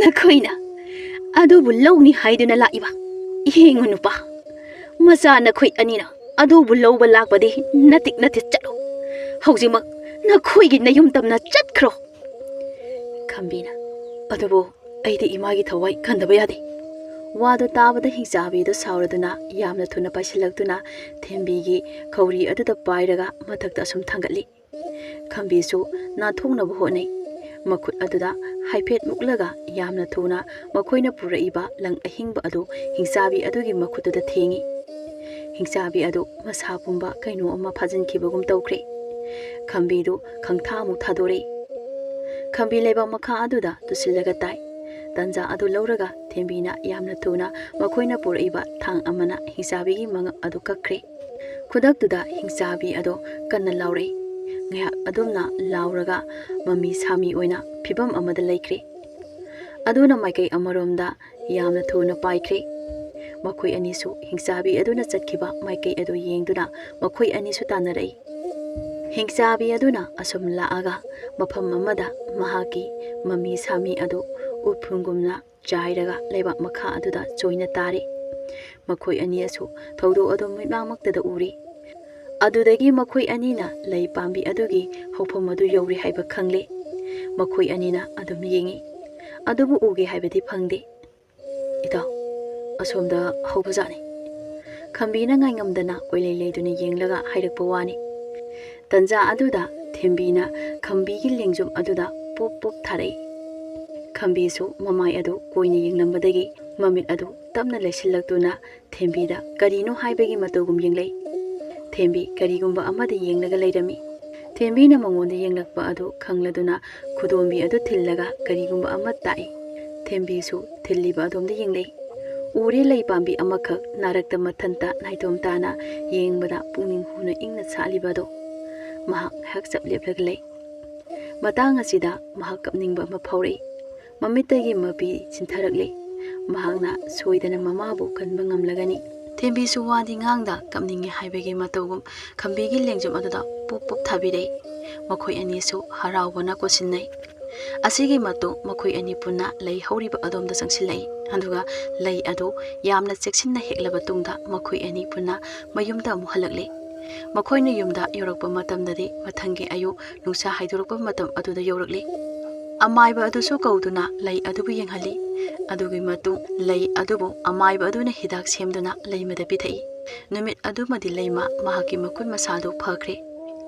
"ꯅꯈꯣꯏꯅ ꯑꯗꯨꯕꯨ ꯂꯧꯅꯤ ꯍꯥꯏꯗꯨꯅ ꯂꯥꯛꯏꯕ? ꯌꯦꯡꯉꯨ ꯅꯨꯄꯥ, ꯃꯆꯥ ꯅꯈꯣꯏ ꯑꯅꯤꯅ ꯑꯗꯨꯕꯨ ꯂꯧꯕ ꯂꯥꯛꯄꯗꯤ ꯅꯇꯤꯛ ꯅꯇꯤꯛ ꯆꯠꯂꯣ꯫ ꯍꯧꯖꯤꯛꯃꯛ ꯅꯈꯣꯏꯒꯤ ꯅꯌꯨꯝ ꯇꯝꯅ ꯆꯠꯈ꯭ꯔꯣ꯫" ꯈꯝꯕꯤꯅ, "ꯑꯗꯨꯕꯨ ꯑꯩꯗꯤ ꯏꯃꯥꯒꯤ ꯊꯋꯥꯏ ꯀꯟꯗꯕ ꯌꯥꯗꯦ꯫" ꯋꯥꯗꯨ ꯇꯥꯕꯗ ꯍꯤꯡꯆꯥꯕꯤꯗꯨ ꯁꯥꯎꯔꯗꯨꯅ ꯌꯥꯝꯅ ꯊꯨꯅ ꯄꯥꯏꯁꯤꯜꯂꯛꯇꯨꯅ ꯊꯦꯝꯕꯤꯒꯤ ꯈꯧꯔꯤ ꯑꯗꯨꯗ ꯄꯥꯏꯔꯒ ꯃꯊꯛꯇ ꯑꯁꯨꯝ ꯊꯥꯡꯒꯠꯂꯤ꯫ ꯈꯝꯕꯤꯁꯨ ꯅꯥꯟꯊꯣꯛꯅꯕ ꯍꯣꯠꯅꯩ꯫ ꯃꯈꯨꯠ ꯑꯗꯨꯗ ꯍꯥꯏꯐꯦꯠ ꯃꯨꯛꯂꯒ ꯌꯥꯝꯅ ꯊꯨꯅ ꯃꯈꯣꯏꯅ ꯄꯨꯔꯛꯏꯕ ꯂꯪ ꯑꯍꯤꯡꯕ ꯑꯗꯨ ꯍꯤꯡꯆꯥꯕꯤ ꯑꯗꯨꯒꯤ ꯃꯈꯨꯠꯇꯨꯗ ꯊꯦꯡꯏ꯫ ꯍꯤꯡꯆꯥꯕꯤ ꯑꯗꯨ ꯃꯁꯥ ꯄꯨꯝꯕ ꯀꯩꯅꯣ ꯑꯃ ꯐꯥꯖꯤꯟꯈꯤꯕꯒꯨꯝ ꯇꯧꯈ꯭ꯔꯦ꯫ ꯈꯝꯕꯤꯗꯨ ꯈꯪꯊꯥꯃꯨꯛ ꯊꯥꯗꯣꯔꯛꯏ꯫ ꯈꯝꯕꯤ ꯂꯩꯕꯥꯛ ꯃꯈꯥ ꯑꯗꯨꯗ ꯇꯨꯁꯤꯜꯂꯒ ꯇꯥꯏ꯫ ꯇꯟꯖꯥ ꯑꯗꯨ ꯂꯧꯔꯒ ꯊꯦꯝꯕꯤꯅ ꯌꯥꯝꯅ ꯊꯨꯅ ꯃꯈꯣꯏꯅ ꯄꯨꯔꯛꯏꯕ ꯊꯥꯡ ꯑꯃꯅ ꯍꯤꯡꯆꯥꯕꯤꯒꯤ ꯃꯉꯛ ꯑꯗꯨ ꯀꯛꯈ꯭ꯔꯦ꯫ ꯈꯨꯗꯛꯇꯨꯗ ꯍꯤꯡꯆꯥꯕꯤ ꯑꯗꯨ ꯀꯟꯅ ꯂꯥꯎꯔꯛꯏ꯫ ꯉꯥꯏꯍꯥꯛ ꯑꯗꯨꯝꯅ ꯂꯥꯎꯔꯒ ꯃꯃꯤ ꯁꯥꯃꯤ ꯑꯣꯏꯅ ꯐꯤꯕꯝ ꯑꯃꯗ ꯂꯩꯈ꯭ꯔꯦ꯫ ꯑꯗꯨꯅ ꯃꯥꯏꯀꯩ ꯑꯃꯔꯣꯝꯗ ꯌꯥꯝꯅ ꯊꯨꯅ ꯄꯥꯏꯈ꯭ꯔꯦ꯫ ꯃꯈꯣꯏ ꯑꯅꯤꯁꯨ ꯍꯤꯡꯆꯥꯕꯤ ꯑꯗꯨꯅ ꯆꯠꯈꯤꯕ ꯃꯥꯏꯀꯩ ꯑꯗꯨ ꯌꯦꯡꯗꯨꯅ ꯃꯈꯣꯏ ꯑꯅꯤꯁꯨ ꯇꯥꯟꯅꯔꯛꯏ꯫ ꯍꯤꯡꯆꯥꯕꯤ ꯑꯗꯨꯅ ꯑꯁꯨꯝ ꯂꯥꯛꯑꯒ ꯃꯐꯝ ꯑꯃꯗ ꯃꯍꯥꯛꯀꯤ ꯃꯃꯤ ꯁꯥꯃꯤ ꯑꯗꯨ ꯎꯐꯨꯟꯒꯨꯝꯅ ꯆꯥꯏꯔꯒ ꯂꯩꯕꯥꯛ ꯃꯈꯥ ꯑꯗꯨꯗ ꯆꯣꯏꯅ ꯇꯥꯔꯤ꯫ ꯃꯈꯣꯏ ꯑꯅꯤ ꯑꯁꯨ ꯊꯧꯗꯣꯛ ꯑꯗꯨ ꯃꯤꯠꯃꯥꯡꯃꯛꯇꯗ ꯎꯔꯤ꯫ ꯑꯗꯨꯗꯒꯤ ꯃꯈꯣꯏ ꯑꯅꯤꯅ ꯂꯩ ꯄꯥꯝꯕꯤ ꯑꯗꯨꯒꯤ ꯍꯧꯐꯝ ꯑꯗꯨ ꯌꯧꯔꯤ ꯍꯥꯏꯕ ꯈꯪꯂꯦ꯫ ꯃꯈꯣꯏ ꯑꯅꯤꯅ ꯑꯗꯨꯝ ꯌꯦꯡꯉꯤ꯫ ꯑꯗꯨꯕꯨ ꯎꯒꯦ ꯍꯥꯏꯕꯗꯤ ꯐꯪꯗꯦ꯫ "ꯏꯇꯥꯎ, ꯑꯁꯣꯝꯗ ꯍꯧꯕꯖꯥꯠꯅꯤ꯫" ꯈꯝꯕꯤꯅ ꯉꯥꯏꯉꯝꯗꯅ ꯀꯣꯏꯂꯩ ꯂꯩꯗꯨꯅ ꯌꯦꯡꯂꯒ ꯍꯥꯏꯔꯛꯄ ꯋꯥꯅꯤ꯫ ꯇꯟꯖꯥ ꯑꯗꯨꯗ ꯊꯦꯝꯕꯤꯅ ꯈꯝꯕꯤꯒꯤ ꯂꯦꯡꯖꯨꯝ ꯑꯗꯨꯗ ꯄꯨꯞ ꯄꯨꯞ ꯊꯥꯔꯛꯏ꯫ ꯈꯝꯕꯤꯁꯨ ꯃꯃꯥꯏ ꯑꯗꯨ ꯀꯣꯏꯅ ꯌꯦꯡꯂꯝꯕꯗꯒꯤ ꯃꯃꯤꯠ ꯑꯗꯨ ꯇꯞꯅ ꯂꯩꯁꯤꯜꯂꯛꯇꯨꯅ ꯊꯦꯝꯕꯤꯗ ꯀꯔꯤꯅꯣ ꯍꯥꯏꯕꯒꯤ ꯃꯇꯧꯒꯨꯝ ꯌꯦꯡꯂꯛꯏ꯫ ꯊꯦꯝꯕꯤ ꯀꯔꯤꯒꯨꯝꯕ ꯑꯃꯗ ꯌꯦꯡꯂꯒ ꯂꯩꯔꯝꯃꯤ꯫ ꯊꯦꯝꯕꯤꯅ ꯃꯉꯣꯟꯗ ꯌꯦꯡꯂꯛꯄ ꯑꯗꯨ ꯈꯪꯂꯗꯨꯅ ꯈꯨꯗꯣꯝꯕꯤ ꯑꯗꯨ ꯊꯤꯜꯂꯒ ꯀꯔꯤꯒꯨꯝꯕ ꯑꯃ ꯇꯥꯛꯏ꯫ ꯊꯦꯝꯕꯤꯁꯨ ꯊꯤꯜꯂꯤꯕ ꯑꯗꯣꯝꯗ ꯌꯦꯡꯂꯛꯏ꯫ ꯎꯔꯦ ꯂꯩ ꯄꯥꯝꯕꯤ ꯑꯃꯈꯛ ꯅꯥꯔꯛꯇ ꯃꯊꯟꯇ ꯅꯥꯏꯇꯣꯝ ꯇꯥꯅ ꯌꯦꯡꯕꯗ ꯄꯨꯛꯅꯤꯡ ꯍꯨꯅ ꯏꯪꯅ ꯁꯥꯠꯂꯤꯕ ꯑꯗꯣ꯫ ꯃꯍꯥꯛ ꯉꯥꯏꯍꯥꯛ ꯆꯞ ꯂꯦꯞꯂꯒ ꯂꯩ꯫ ꯃꯇꯥꯡ ꯑꯁꯤꯗ ꯃꯍꯥꯛ ꯀꯞꯅꯤꯡꯕ ꯑꯃ ꯐꯥꯎꯔꯛꯏ꯫ ꯃꯃꯤꯠꯇꯒꯤ ꯃꯄꯤ ꯆꯤꯟꯊꯔꯛꯂꯤ꯫ ꯃꯍꯥꯛꯅ ꯁꯣꯏꯗꯅ ꯃꯃꯥꯕꯨ ꯀꯟꯕ ꯉꯝꯂꯒꯅꯤ꯫ ꯊꯦꯝꯕꯤꯁꯨ ꯋꯥꯗꯤ ꯉꯥꯡꯗ ꯀꯞꯅꯤꯡꯉꯤ ꯍꯥꯏꯕꯒꯤ ꯃꯇꯧꯒꯨꯝ ꯈꯝꯕꯤꯒꯤ ꯂꯦꯡꯖꯨꯝ ꯑꯗꯨꯗ ꯄꯨꯞ ꯄꯨꯞ ꯊꯥꯕꯤꯔꯛꯏ꯫ ꯃꯈꯣꯏ ꯑꯅꯤꯁꯨ ꯍꯔꯥꯎꯕꯅ ꯀꯣꯠꯁꯤꯟꯅꯩ꯫ ꯑꯁꯤꯒꯤ ꯃꯇꯨꯡ ꯃꯈꯣꯏ ꯑꯅꯤ ꯄꯨꯟꯅ ꯂꯩ ꯍꯧꯔꯤꯕ ꯑꯗꯣꯝꯗ ꯆꯪꯁꯤꯜꯂꯛꯏ꯫ ꯑꯗꯨꯒ ꯂꯩ ꯑꯗꯨ ꯌꯥꯝꯅ ꯆꯦꯛꯁꯤꯟꯅ ꯍꯦꯛꯂꯕ ꯇꯨꯡꯗ ꯃꯈꯣꯏ ꯑꯅꯤ ꯄꯨꯟꯅ ꯃꯌꯨꯝꯗ ꯑꯃꯨꯛ ꯍꯜꯂꯛꯂꯤ꯫ ꯃꯈꯣꯏꯅ ꯌꯨꯝꯗ ꯌꯧꯔꯛꯄ ꯃꯇꯝꯗꯗꯤ ꯃꯊꯪꯒꯤ ꯑꯌꯨꯛ ꯅꯨꯡꯁꯥ ꯍꯥꯏꯗꯣꯔꯛꯄ ꯃꯇꯝ ꯑꯗꯨꯗ ꯌꯧꯔꯛꯂꯤ꯫ ꯑꯃꯥꯏꯕ ꯑꯗꯨꯁꯨ ꯀꯧꯗꯨꯅ ꯂꯩ ꯑꯗꯨꯕꯨ ꯌꯦꯡꯍꯜꯂꯤ꯫ ꯑꯗꯨꯒꯤ ꯃꯇꯨꯡ ꯂꯩ ꯑꯗꯨꯕꯨ ꯑꯃꯥꯏꯕ ꯑꯗꯨꯅ ꯍꯤꯗꯥꯛ ꯁꯦꯝꯗꯨꯅ ꯂꯩꯃꯗ ꯄꯤꯊꯛꯏ꯫ ꯅꯨꯃꯤꯠ ꯑꯗꯨꯃꯗꯤ ꯂꯩꯃ ꯃꯍꯥꯛꯀꯤ ꯃꯈꯨꯠ ꯃꯁꯥꯗꯨ ꯐꯈ꯭ꯔꯦ꯫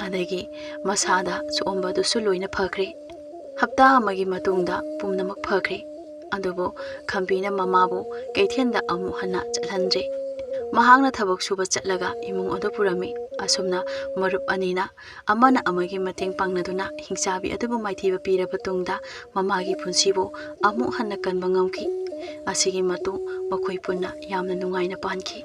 ꯑꯗꯒꯤ ꯃꯁꯥꯗ ꯁꯣꯛꯑꯝꯕ ꯑꯗꯨꯁꯨ ꯂꯣꯏꯅ ꯐꯈ꯭ꯔꯦ꯫ ꯍꯞꯇꯥ ꯑꯃꯒꯤ ꯃꯇꯨꯡꯗ ꯄꯨꯝꯅꯃꯛ ꯐꯈ꯭ꯔꯦ꯫ ꯑꯗꯨꯕꯨ ꯈꯝꯕꯤꯅ ꯃꯃꯥꯕꯨ ꯀꯩꯊꯦꯜꯗ ꯑꯃꯨꯛ ꯍꯟꯅ ꯆꯠꯍꯟꯗ꯭ꯔꯦ꯫ ꯃꯍꯥꯛꯅ ꯊꯕꯛ ꯁꯨꯕ ꯆꯠꯂꯒ ꯏꯃꯨꯡ ꯑꯗꯨ ꯄꯨꯔꯝꯃꯤ꯫ ꯑꯁꯨꯝꯅ ꯃꯔꯨꯞ ꯑꯅꯤꯅ ꯑꯃꯅ ꯑꯃꯒꯤ ꯃꯇꯦꯡ ꯄꯥꯡꯅꯗꯨꯅ ꯍꯤꯡꯆꯥꯕꯤ ꯑꯗꯨꯕꯨ ꯃꯥꯏꯊꯤꯕ ꯄꯤꯔꯕ ꯇꯨꯡꯗ ꯃꯃꯥꯒꯤ ꯄꯨꯟꯁꯤꯕꯨ ꯑꯃꯨꯛ ꯍꯟꯅ ꯀꯟꯕ ꯉꯝꯈꯤ꯫ ꯑꯁꯤꯒꯤ ꯃꯇꯨꯡ ꯃꯈꯣꯏ ꯄꯨꯟꯅ ꯌꯥꯝꯅ ꯅꯨꯡꯉꯥꯏꯅ ꯄꯥꯟꯈꯤ꯫